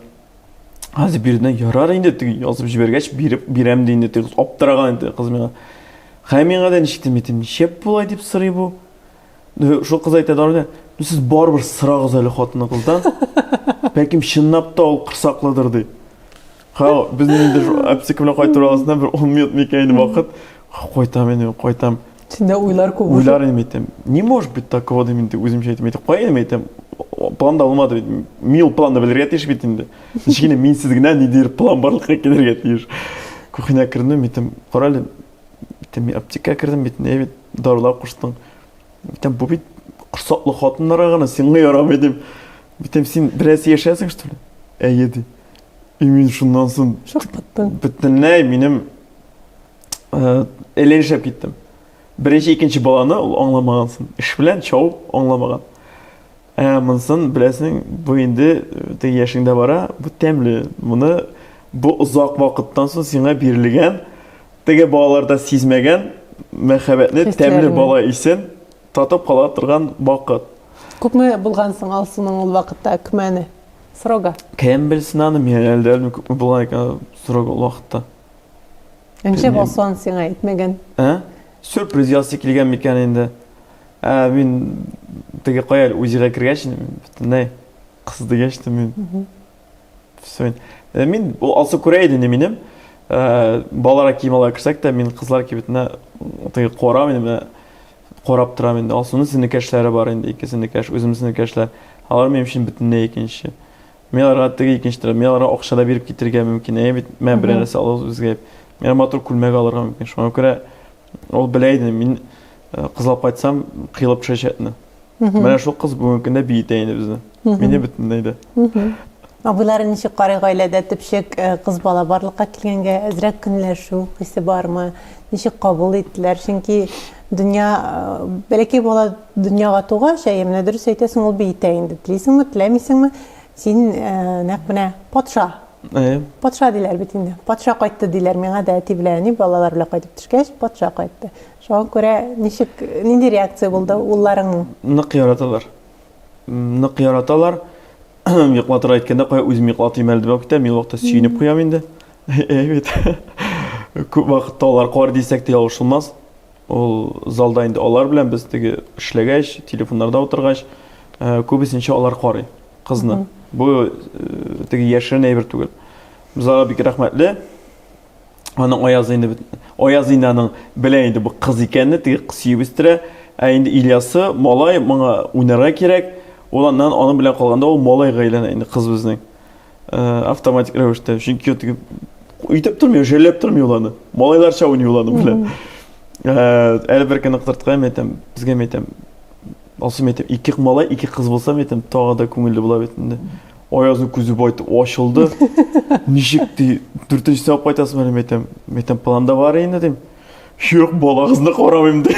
Хәзер бирде, ярар инде, теге язып җибәргәч, биреп бирәм ди инде, теге аптыраган инде кыз миңа. Хәй миңа да ничек дим, әйтәм, ничек болай дип сорый бу? Шул кыз әйтә даруны, ну сез барыбер сорагыз әле хатыныгыздан. Бәлкем чынлап та ул корсаклыдыр ди. Ха, безнең инде аптека белән кайтыр арасында бер 10 минут микән инде вакыт. Кайтам инде, кайтам. Синдә уйлар күп. Уйлар инде әйтәм. Не может быть такого дим инде, үземчә әйтәм. Әйтәм, кая инде әйтәм. Планда булмады бит. Мин ул планны белергә тиеш бит инде. Ничек инде минсез генә ниндидер план барлыкка килергә тиеш. Кухняга кердем, әйтәм, кара әле, Әйтәм, мин аптекага кердем бит, не бит, дарулар куштың. Әйтәм, бу бит корсаклы хатыннарга гына, сиңа ярамый дим. Әйтәм, син берәрсе яшәсең, что ли? Әйе, ди. И мин шуннан соң шаккаттың. Бөтенләй минем әллә нишләп киттем. Беренче, икенче баланы ул аңламагансың. Эш белән чабып аңламаган. Ә монысын беләсең, бу инде теге яшеңдә бара, бу тәмле. Моны бу озак вакыттан соң сиңа бирелгән Теге балаларда сизмәгән мәхәббәтне, тәмле бала исен татып кала торган вакыт. Күпме булган соң Алсуның ул вакытта көмәне? Срогы? Кем белсен аны, мин әле дә белмим күпме булган икән срогы ул вакытта. Нишләп Алсу аны сиңа әйтмәгән? Ә? Сюрприз ясый килгән микән инде? Ә мин теге кая әле УЗИга кергәч, бөтенләй кыз дигәч тә мин Все. Э, мин ул Алсу күрә иде инде минем. Э, балаларга кием ала керсәк тә, мин кызлар кибетенә теге карам инде менә карап торам инде. Алсуның сеңлекәшләре бар инде, ике сеңлекәш, үземнең сеңлекәшләр. Алар минем өчен бөтенләй икенче. Мин аларга теге икенче торам. Мин аларга акча да биреп китергә мөмкин. Әйе бит, мә берәр нәрсә алыгыз үзгә. Мин матур күлмәк алырга мөмкин. Шуңа күрә ул белә иде, мин э, кызлап кайтсам, кыелып төшәчәкне. Менә шул кыз бүгенге көндә биетә инде безне. Мине бөтенләй дә. Абыйлары ничек карый гаиләдә төпчек э, кыз бала барлыкка килгәнгә әзрәк көнләшү хисе бармы? Ничек кабул иттеләр? Чөнки дөнья э, бәләкәй бала дөньяга тугач, әйе, менә дөрес әйтәсең, ул биетә инде. Телисеңме, теләмисеңме, син э, нәкъ менә патша. Әйе. Патша диләр бит инде. Патша кайтты диләр миңа да әти белән әни балалар белән кайтып төшкәч, патша кайтты. Шуңа күрә ничек, нинди реакция булды улларыңның? Нык яраталар. Нык яраталар. Йоклатырга әйткәндә, кая үзем йоклатыйм әле дип китәм. Мин вакытта сөенеп куям инде. Әйе бит. Күп вакытта алар кар дисәк тә ялгышылмас. Ул залда инде алар белән без теге эшләгәч, телефоннарда утыргач, күбесенчә алар карый кызны. Бу теге яшерен әйбер түгел. Без аларга бик рәхмәтле. Аның Аяз инде Аяз инде аның белә инде бу кыз икәнне, теге сөеп үстерә. Ә инде Ильясы малай, моңа уйнарга кирәк. Ул аннан аның белән калганда ул малайга әйләнә инде кыз безнең. Автоматик рәвештә. Чөнки теге үйтеп тормый, жәлләп тормый ул аны. Малайларча уйный ул аның белән. Әле бер көнне кытырткан әйтәм, безгә әйтәм, Алсу әйтәм, ике малай, ике кыз булса әйтәм, тагы да күңелле була бит инде. Аязның күзе байтып ачылды. Ничек ди, дүртенчесе алып кайтасың әле әйтәм. Әйтәм, планда бар инде дим. Юк, балагызны карамыйм ди.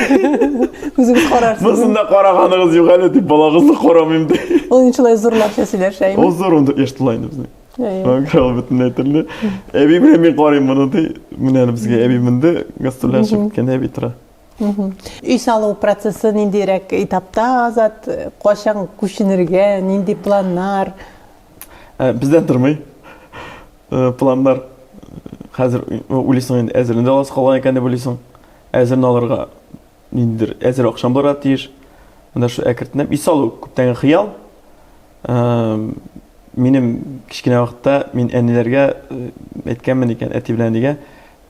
Үзегез карарсыз. Монысын да караганыгыз юк әле дип, балагызны карамыйм ди. Ул инде шулай зурларча сөйләшә. Ул зур, 14 яшь тула инде безнең. Ул бөтенләй төрле. Әби белән мин карыйм моны ди. Менә әле безгә әби менде, гастрольгә чыгып киткәндә әби тора. Өй салу процессы ниндирәк этапта, Азат? Кайчан күченергә, нинди планнар? Бездән тормый. Планнар. Хәзер уйлыйсың инде, әзерне дә аласы калган икән дип уйлыйсың. Әзерне алырга ниндидер әзер акчам булырга тиеш. Менә шул әкренләп өй салу күптәнге хыял. Минем кечкенә вакытта мин әниләргә әйткәнмен икән, әти белән әнигә,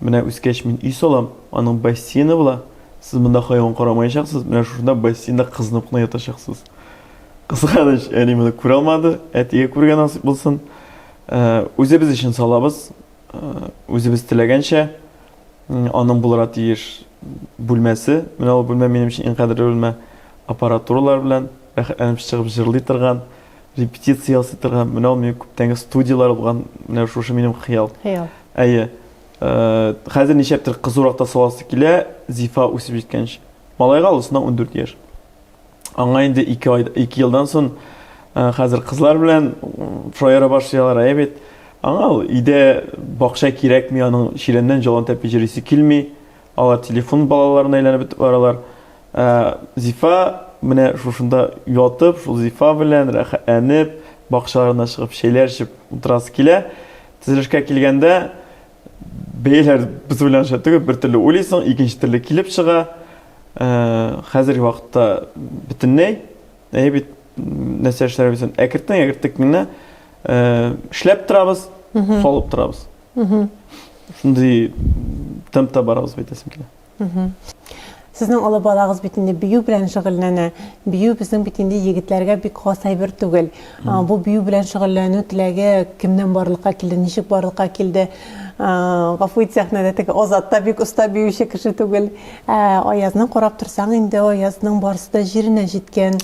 менә үскәч мин өй салам, аның бассейны була. Сез монда хайван карамаячаксыз, менә шушында бассейнда кызынып кына ятачаксыз. Кызганыч, әни моны күрә алмады, әтигә күрергә насыйп булсын. Үзебез өчен салабыз, үзебез теләгәнчә. Аның булырга тиеш бүлмәсе. Менә ул бүлмә минем өчен иң кадерле бүлмә. Аппаратуралар белән рәхәтләнеп чыгып җырлый торган, репетиция ясый торган. Менә ул минем күптәнге студияләр булган, менә шушы минем хыял. Хыял. Әйе. Хәзер ничәптер кызурак та саласы килә, Зифа үсеп җиткәнче. Малайга алысына 14 яшь. Аңа инде 2 ай, 2 елдан соң хәзер кызлар белән шаяра башлыйлар, әйе бит. Аңа ул өйдә бакча кирәкми, аның чирәмнән җалан тәпи йөрисе килми. Алар телефон балаларына әйләнеп бетеп баралар. Зифа менә шушында ятып, шул Зифа белән рәхәтләнеп, бакчаларына чыгып чәйләр эчеп утырасы килә. Төзелешкә килгәндә, бәяләр без уйлаганча түгел, бер төрле уйлыйсың, икенче төрле килеп чыга. Хәзерге вакытта бөтенләй, әйе бит, нәрсә эшләргә белсәң, әкертен әкертен генә эшләп торабыз, салып торабыз. Шундый темпта барабыз бит әйтәсем килә. Сезнең олы балагыз бит инде бию белән шөгыльләнә. Бию безнең бит инде егетләргә бик хас әйбер түгел. Бу бию белән шөгыльләнү теләге кемнән барлыкка килде, ничек барлыкка килде? Гафу ит, сәхнәдә теге Азат та бик оста биюче кеше түгел. Ә Аязны карап торсаң инде, Аязның барысы да җиренә җиткән.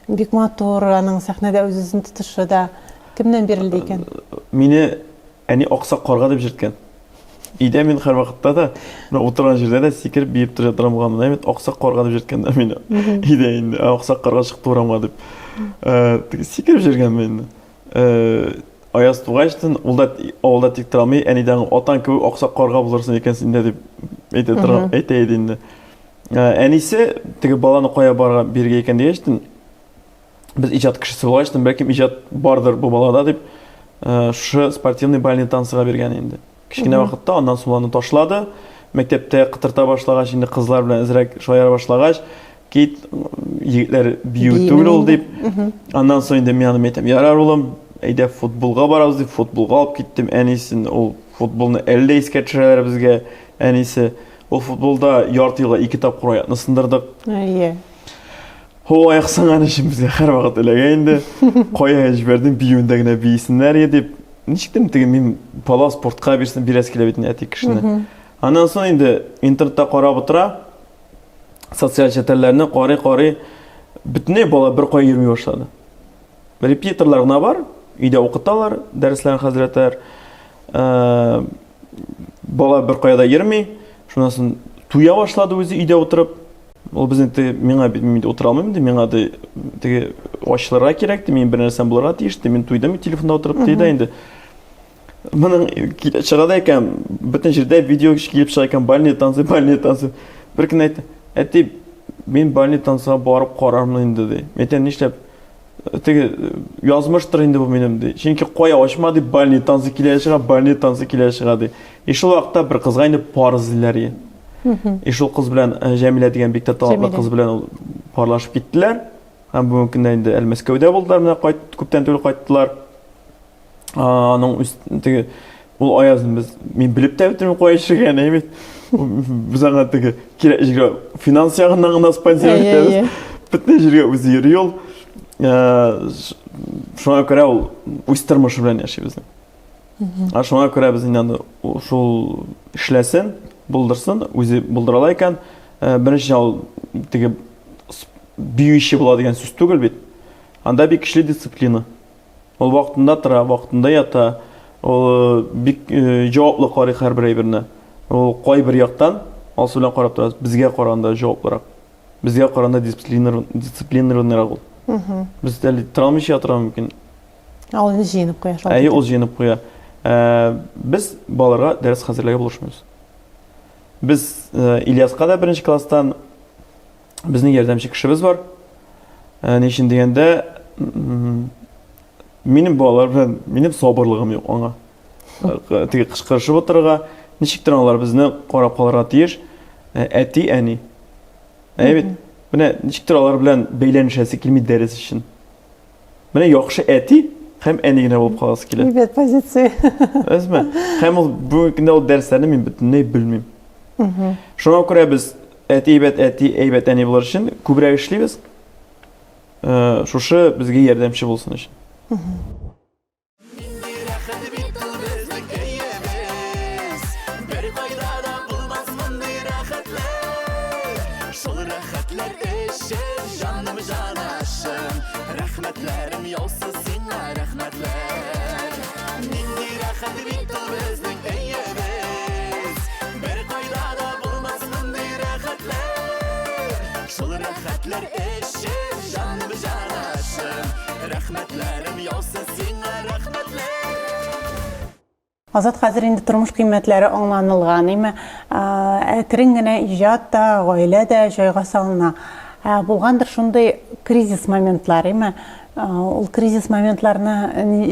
Бик матур, аның сәхнәдә үз-үзен тотышы да. Кемнән бирелде икән? Мине әни аксак карга дип йөрткән. Өйдә мин һәрвакытта да, менә утырган җирдә дә сикереп биеп тора торам булган. Менә бит аксак карга дип йөрткәннәр мине. Өйдә инде, аксак карга чыкты урамга дип. Теге сикереп йөргәнмен инде. Аяз тугачтын, ул да авылда тик тора алмый, әнидән атаң кебек аксак карга булырсың икән син дә дип әйтә торган, әйтә иде инде. Әнисе теге баланы кая барырга бирергә икән дигәчтен, без иҗат кешесе булгач, бәлкем иҗат бардыр бу балада дип, шушы спортивный бальный танцыга биргән инде. Кечкенә вакытта аннан соң аны ташлады. Мәктәптә кытырта башлагач, инде кызлар белән әзрәк шаяра башлагач, кит, егетләр бию түгел ул дип. Аннан соң инде мин аны әйтәм, ярар улым, әйдә футболга барабыз дип, футболга алып киттем әнисен. Ул футболны әллә искә төшерәләр безгә әнисе. Ул футболда ярты елга ике тапкыр аякны сындырдык. Әйе. Ул аяк сынган өчен безгә һәрвакыт эләгә инде. Кая җибәрдең, биюендә генә биесеннәр иде дип. Ничек теге мин бала спортка бирсен, бирәсе килә бит инде әти кешене. Аннан соң инде интернетта карап утыра, социаль челтәрләрне карый-карый, бөтенләй бала бер кая йөрми башлады. Репетиторлар гына бар, өйдә укыталар, дәресләрен хәзерләтәләр. Бала бер кая да йөрми, шуннан соң туя башлады үзе өйдә утырып. Ул безнең теге, миңа бит мин утыра алмыйм ди, миңа ди теге ачылырга кирәк ди, мин бер нәрсәм булырга тиеш ди, мин туйдым телефонда утырып ди дә инде. Моның килә чыга да икән, бөтен җирдә видео килеп чыга икән, бальный танцы, бальный танцы. Бер көн әйтте, әти, мин бальный танцыга барып карармын инде ди. Мин әйтәм, нишләп? Теге язмыштыр инде бу минем ди. Чөнки кая ачма ди, бальный танцы килә чыга, бальный танцы килә чыга ди. И шул вакытта бер кызга инде пар эзлиләр. И шул кыз белән э, Җәмилә дигән бик тә талантлы кыз белән ул парлашып киттеләр. Һәм бүгенге көндә инде әле Мәскәүдә булдылар, менә кайт, күптән түгел кайттылар. Аның үз теге ул Аязны без мин белеп тә бетермим кая яшәгәнен, әйе бит. Без аңа теге кирәк җиргә финанс ягыннан гына спонсор итәбез. Бөтен җиргә үзе йөри ул. Э, шуңа күрә ул үз тормышы белән яши безнең. Ә шуңа күрә без инде аны шул эшләсен, булдырсын, үзе булдыра ала икән. Э, беренчедән ул теге биюче була дигән сүз түгел бит. Анда бик көчле дисциплина. Ул вакытында тора, вакытында ята. Ул э, бик э, җаваплы карый һәрбер әйберне. Ул кайбер яктан алсы белән карап тора, безгә караганда җаваплырак. Безгә караганда дисциплинированныйрак ул. Без әле тора алмыйча ятырга мөмкин. Ә ул инде җыенып куя шул. Әйе, ул җыенып куя. Э, без балаларга дәрес хәзерләргә булышмыйбыз. Без Ильяска да беренче класстан Безнең ярдәмче кешебез бар. Ә, ни өчен дигәндә, минем балалар белән минем сабырлыгым юк аңа. Э, теге кычкырышып утырырга, ничектер алар безне карап калырга тиеш. Э, әти, әни. Әйе бит. Менә ничектер алар белән бәйләнешәсе килми дәрес өчен. Менә яхшы әти һәм әни генә булып каласы килә. Әйбәт позиция. Әзме? Һәм ул бүгенге көндә ул дәресләрне мин бөтенләй белмим. Шуңа күрә без әти әйбәт әти, әйбәт әни булыр өчен күбрәк эшлибез. Э, шушы безгә ярдәмче булсын өчен. Рәхмәтләрем яусын сиңа, рәхмәтләр. Нинди рәхәт бит ул безнең өебез. Бер кайда да булмас мондый рәхәтләр. Шул рәхәтләр өчен җаным җанашым. Рәхмәтләрем яусын сиңа, рәхмәтләр. Азат, хәзер инде тормыш кыйммәтләре аңланылган, әйме? Әкрен генә иҗат та, гаилә дә җайга салына. Ә булгандыр шундый кризис моментлар, әйме? Ул кризис моментларны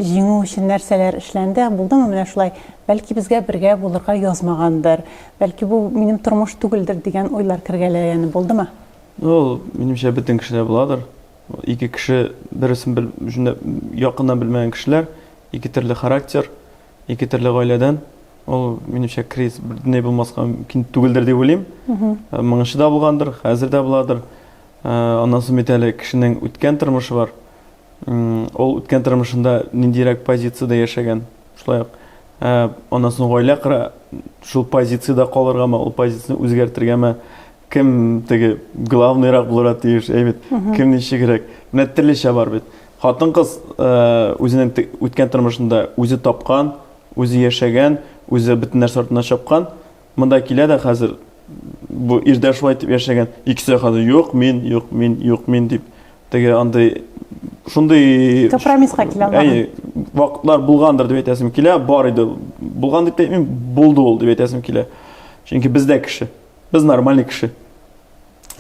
җиңү өчен нәрсәләр эшләнде? Булдымы менә шулай? Бәлки безгә бергә булырга язмагандыр, бәлки бу минем тормыш түгелдер дигән уйлар кергәләгәне булдымы? Ул, минемчә, бөтен кешедә буладыр. Ике кеше берсен бер якыннан белмәгән кешеләр, ике төрле характер, ике төрле гаиләдән. Ул, минемчә, кризис бөтенләй булмаска мөмкин түгелдер дип уйлыйм. Э, моңынчы да булгандыр, хәзер дә буладыр. Э, аннан соң бит әле кешенең үткән тормышы бар. Ул үткән тормышында ниндирәк позициядә яшәгән, шулай ук. Э, аннан соң гаилә кора, шул позициядә калыргамы, ул позицияне үзгәртергәме, кем теге главныйрак булырга тиеш, әй бит, кем ничегрәк. Менә төрлечә бар бит. Хатын-кыз э, үзенең үткән тормышында үзе тапкан, үзе яшәгән, үзе бөтен нәрсә артыннан чапкан. Монда килә дә хәзер бу ирдә шулай итеп яшәгән. Икесе хәзер юк мин, юк мин, юк мин дип теге андый шундый компромисска килә алмаган. Әйе, вакытлар булгандыр дип әйтәсем килә, бар иде. Булган дип әйтмим, булды ул дип әйтәсем килә. Чөнки без дә кеше. Без нормальный кеше.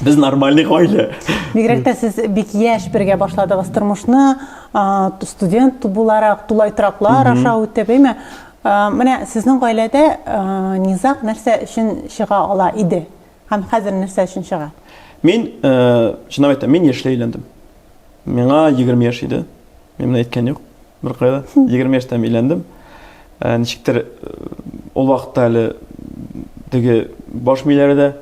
Без нормальный гаилә. Бигрәк тә сез бик яшь бергә башладыгыз тормышны, студент буларак, тулай тораклар аша үтеп, әйме? Менә сезнең гаиләдә низаг нәрсә өчен чыга ала иде? Һәм хәзер нәрсә өчен чыга? Мин, чынлап әйтәм, мин яшьләй өйләндем. Миңа 20 яшь иде. Мин моны әйткән юк беркайда. 20 яшьтә өйләндем. Ничектер ул вакытта әле теге баш миләре дә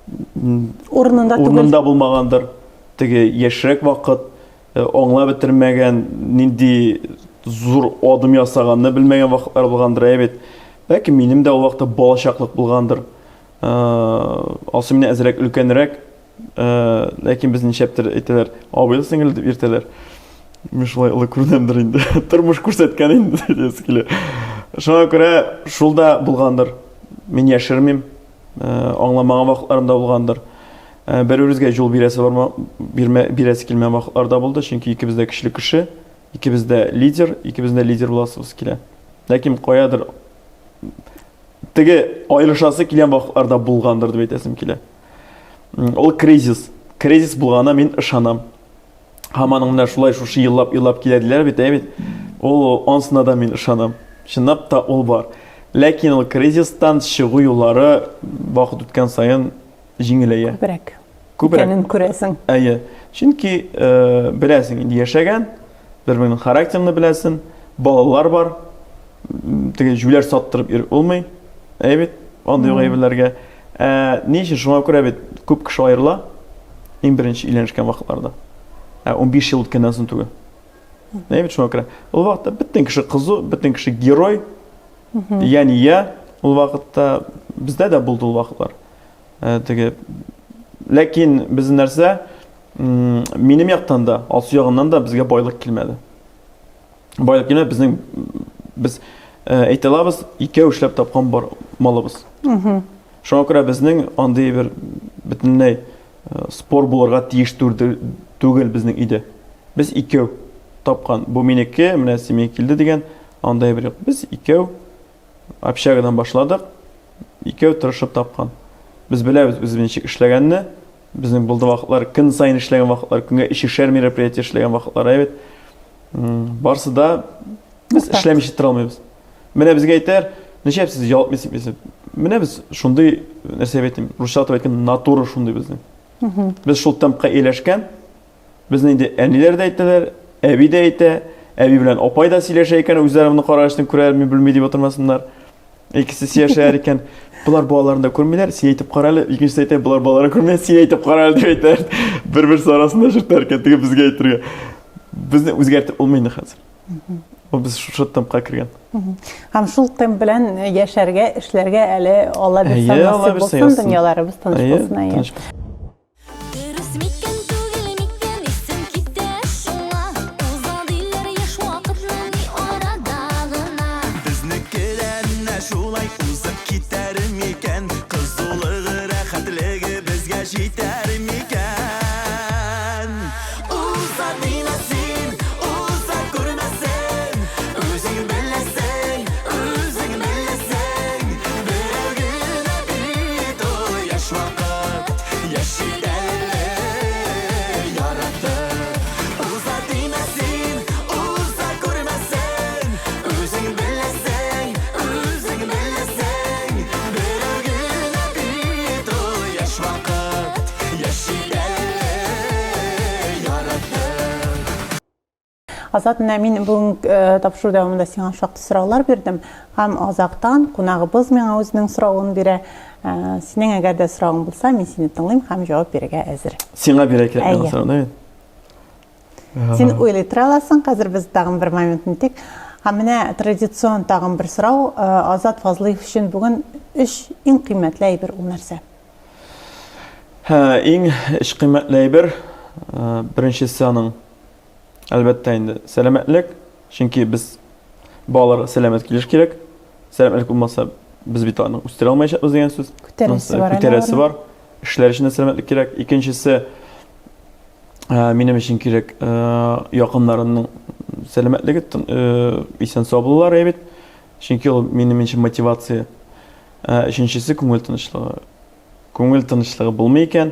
урынында түгел. Урынында булмагандыр. Теге яшьрәк вакыт, э, аңлап бетермәгән, нинди зур адым ясаганны белмәгән вакытлар булгандыр, әйе бит. Бәлки минем дә ул вакытта балачаклык булгандыр. Э, Алсу миннән әзрәк өлкәнрәк, э, ләкин без ничәптер әйтәләр, абыйлы сеңел дип йөртәләр. Мин шулай олы күренәмдер инде. Тормыш күрсәткән инде диясе килә. Шуңа күрә шул да булгандыр. Мин яшермим. Э, аңламаган вакытларым да булгандыр. Э, бер-беребезгә юл бирәсе барма, бирмә, бирәсе килмәгән вакытлар да булды, чөнки икебез дә көчле кеше, икебез дә лидер, икебез дә лидер буласыбыз килә. Ләкин каядыр теге аерышасы килгән вакытлар да булгандыр дип әйтәсем килә. Ул кризис. Кризис булганына мин ышанам. Һәм аның менә шулай шушы еллап-еллап килә диләр бит, әй бит. Ул ансына да мин ышанам. Чынлап та ул бар. Ләкин ул кризистан чыгу юллары вакыт үткән саен җиңеләя. Күбрәк. Күбрәк. Икәнен күрәсең. Әйе. Чөнки э, беләсең, инде яшәгән, бер-береңнең характерын беләсең, балалар бар. Теге җүләр саттырып йөреп булмый. Әйе бит, андый ук әйберләргә. Ә, ни өчен шуңа күрә бит күп кеше аерыла иң беренче өйләнешкән вакытларда. Ә 15 ел үткәннән соң түгел. Әйе бит шуңа күрә. Ул вакытта бөтен кеше кызу, бөтен кеше герой. Я не я. Ул вакытта бездә дә булды ул вакытлар. Э, теге ләкин безнең нәрсә минем яктан да, Алсу ягыннан да безгә байлык килмәде. Байлык килмәде, безнең без э, әйтә алабыз, икәү эшләп тапкан бар малыбыз. Шуңа күрә безнең андый бер бөтенләй э, спор булырга тиеш түгел безнең өйдә. Без икәү тапкан. Бу минеке, менә син миңа килде дигән андай бер юк. Без икәү общагадан башладык. Икәү тырышып тапкан. Без беләбез үзебез ничек эшләгәнне. Безнең булды вакытлар, көн саен эшләгән вакытлар, көнгә өчешәр мероприятие эшләгән вакытлар, әйбәт. Барсы да без эшләмичә тора алмыйбыз. Менә безгә әйтәр, нишләп сез ял итмисез? Менә без шундый нәрсә әйтим, русча атап әйткән натура шундый безнең. Без шул темпка ияләшкән. Безне инде әниләр дә әйтәләр, әби дә әйтә, әби белән апай да сөйләшә икән, үзләре моны карагач күрә, мин белми дип утырмасыннар. Икесе сөйләшәләр икән. Болар балаларын да күрмиләр, син әйтеп кара әле, икенчесе әйтә, болар балаларын күрмиләр, син әйтеп кара әле дип әйтәләр. Бер-берсе арасында шыртлар икән, теге безгә әйтергә. Безне үзгәртеп булмый инде хәзер. Ул без шушы темпка кергән. Һәм шул темп белән яшәргә, эшләргә әле Алла бирсә насыйп булсын, дөньяларыбыз тыныч булсын. Әйе. Дөрес микән, түгел микән, исем китә шуңа. Уза диләр яшь вакытны ни арада гына. Безнеке дә менә шулай узып китәр микән? Кызулыгы, рәхәтлеге безгә җитәр микән? Уза димә син, уза күрмәсен, Үзең беләсең, үзең беләсең, Берәү генә бит ул яшь вакыт, Яши әле яратып. Уза димә син, уза күрмәсен, Үзең беләсең, үзең беләсең, Берәү генә бит ул яшь вакыт, Яши әле яратып. Азат, менә мин бүген э, тапшыру дәвамында сиңа шактый сораулар бирдем һәм азактан кунагыбыз миңа үзенең соравын бирә. Э, синең әгәр дә соравың булса, мин сине тыңлыйм һәм җавап бирергә әзер. Сиңа бирә кирәк миңа сорауны, әйе. Син уйлый тора аласың, хәзер без тагын бер момент үтик. Һәм менә традицион тагын бер сорау, э, Азат Фазлыев өчен бүген өч иң кыйммәтле әйбер ул нәрсә? Иң өч кыйммәтле әйбер, беренчесе аның Әлбәттә инде, сәламәтлек, чөнки без балаларга сәламәт килеш кирәк. Сәламәтлек булмаса, без бит аны үстерә алмаячакбыз дигән сүз. Күтәрәсе бар. Күтәрәсе бар. Эшләр өчен дә сәламәтлек кирәк. Икенчесе, э, минем өчен кирәк, э, якыннарымның сәламәтлеге, э, исән-сау булулары бит. Чөнки ул минем өчен мотивация. Өченчесе күңел тынычлыгы. Күңел тынычлыгы булмый икән,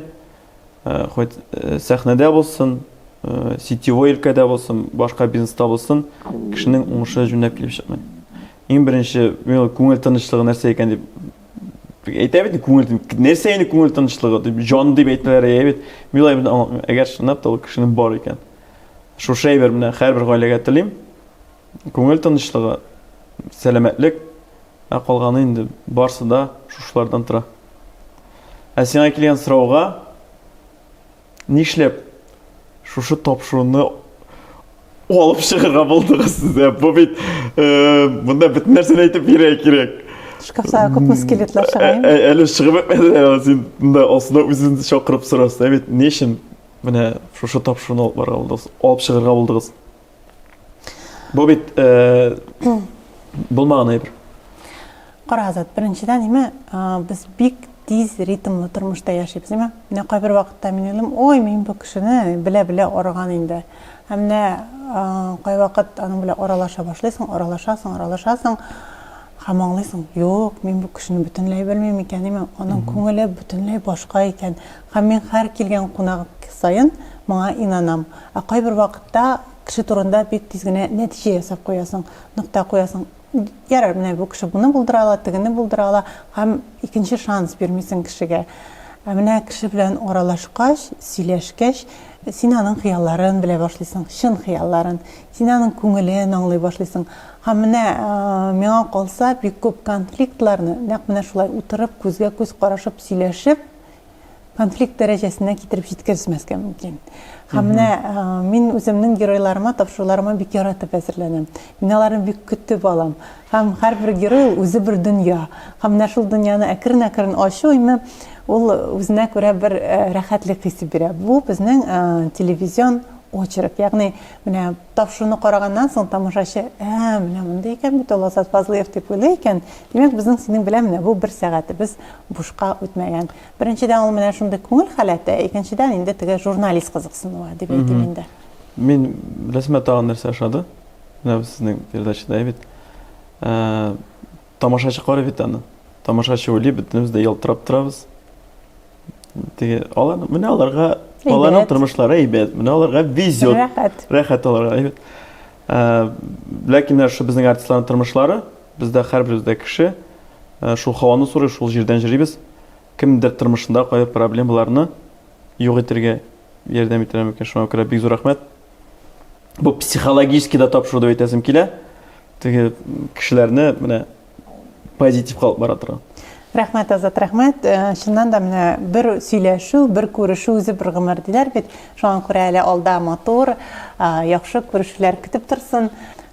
Э, хоть э, сәхнәдә булсын, э, сетевой өлкәдә булсын, башка бизнеста булсын, кешенең уңышы җүнләп килеп чыкмый. Иң беренче, мин күңел тынычлыгы нәрсә икән дип әйтә бит күңел нәрсә инде күңел тынычлыгы дип җан дип әйтәләр әйе бит. Мин алай белән аңлатмыйм. Әгәр чынлап та ул кешенең бар икән. Шушы әйбер менә һәрбер гаиләгә телим. Күңел тынычлыгы, сәламәтлек, ә калганы инде барсы да шушылардан тора. Ә сиңа килгән сорауга нишләп шушы тапшыруны алып чыгарга булдыгыз сез? Ә бу бит э, монда бөтен нәрсәне әйтеп бирергә кирәк. Шкафта күпме скелетлар чыга инде. Ә, әле чыгып бетмәде, әле син монда астына үзен чакырып сорасың. Ә бит ни өчен менә шушы тапшыруны алып барырга булдыгыз, алып чыгарга булдыгыз? Бу бит э, булмаган әйбер. Кара, Азат, беренчедән, име, без бик тиз ритмлы тормышта яшибез, име? Менә кайбер вакытта мин уйлыйм, ой, мин бу кешене белә-белә арыган инде. Һәм менә кайвакыт аның белән аралаша башлыйсың, аралашасың, аралашасың һәм аңлыйсың, юк, мин бу кешене бөтенләй белмим икән, име? Аның күңеле бөтенләй башка икән. Һәм мин һәр килгән кунак саен моңа инанам. Ә кайбер вакытта кеше турында бик тиз генә нәтиҗә ясап куясың, нокта куясың. Ярар, менә бу кеше моны булдыра ала, тегене булдыра ала һәм икенче шанс бирмисең кешегә. Ә менә кеше белән аралашкач, сөйләшкәч, син аның хыялларын белә башлыйсың, чын хыялларын. Син аның күңелен аңлый башлыйсың. Һәм менә миңа калса, бик күп конфликтларны нәкъ менә шулай утырып, күзгә-күз карашып сөйләшеп, конфликт дәрәҗәсенә китереп җиткермәскә мөмкин. Һәм менә мин үземнең геройларыма, тапшыруларыма бик яратып әзерләнәм. Мин аларны бик көтеп алам. Һәм һәрбер герой ул үзе бер дөнья. Һәм менә шул дөньяны әкрен-әкрен ачу име, ул үзенә күрә бер рәхәтлек хисе бирә. Бу безнең телевизион очерк. Ягъни менә тапшыруны караганнан соң тамашачы, ә, менә мондый икән бит ул Азат Фазлыев дип уйлый икән, димәк, безнең синең белән менә бу бер сәгатебез бушка үтмәгән. Беренчедән, ул менә шундый күңел халәте, икенчедән, инде теге журналист кызыксынуы дип әйтим инде. Мин, беләсезме, тагын нәрсә ошады? Менә сезнең передачада бит. Э, тамашачы карый бит аны. Тамашачы уйлый, бөтенебез дә ялтырап торабыз. Теге, алар, менә аларга, аларның тормышлары әйбәт, менә аларга везет. Рәхәт. Рәхәт аларга, әйбәт. Э, ләкин менә шул безнең артистларның тормышлары, бездә һәрберебездә кеше, э, шул һаваны сорый, шул җирдән җөрибез. Кемдер тормышында кайбер проблемаларны юк итәргә ярдәм итәргә мөмкин. Шуңа күрә бик зур рәхмәт. Бу психологический да тапшыру дип әйтәсем килә. Теге кешеләрне менә позитивка алып бара торган. Рәхмәт, Азат, рәхмәт. Э, чыннан да менә бер сөйләшү, бер күрешү үзе бер гомер диләр бит. Шуңа күрә әле алда матур, э, яхшы күрешүләр көтеп торсын.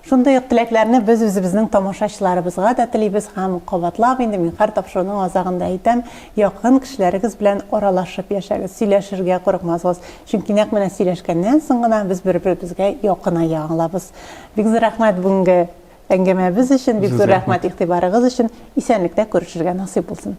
Шундый ук теләкләрне без үзебезнең тамашачыларыбызга да телибез һәм кабатлап инде мин һәр тапшыруның азагында әйтәм, якын кешеләрегез белән аралашып яшәгез, сөйләшергә курыкмасыгыз. Чөнки нәкъ менә сөйләшкәннән соң гына без бер-беребезгә якыная алабыз. Бик зур рәхмәт бүгенге әңгәмәбез өчен, бик зур рәхмәт игътибарыгыз өчен. Исәнлектә күрешергә насыйп булсын.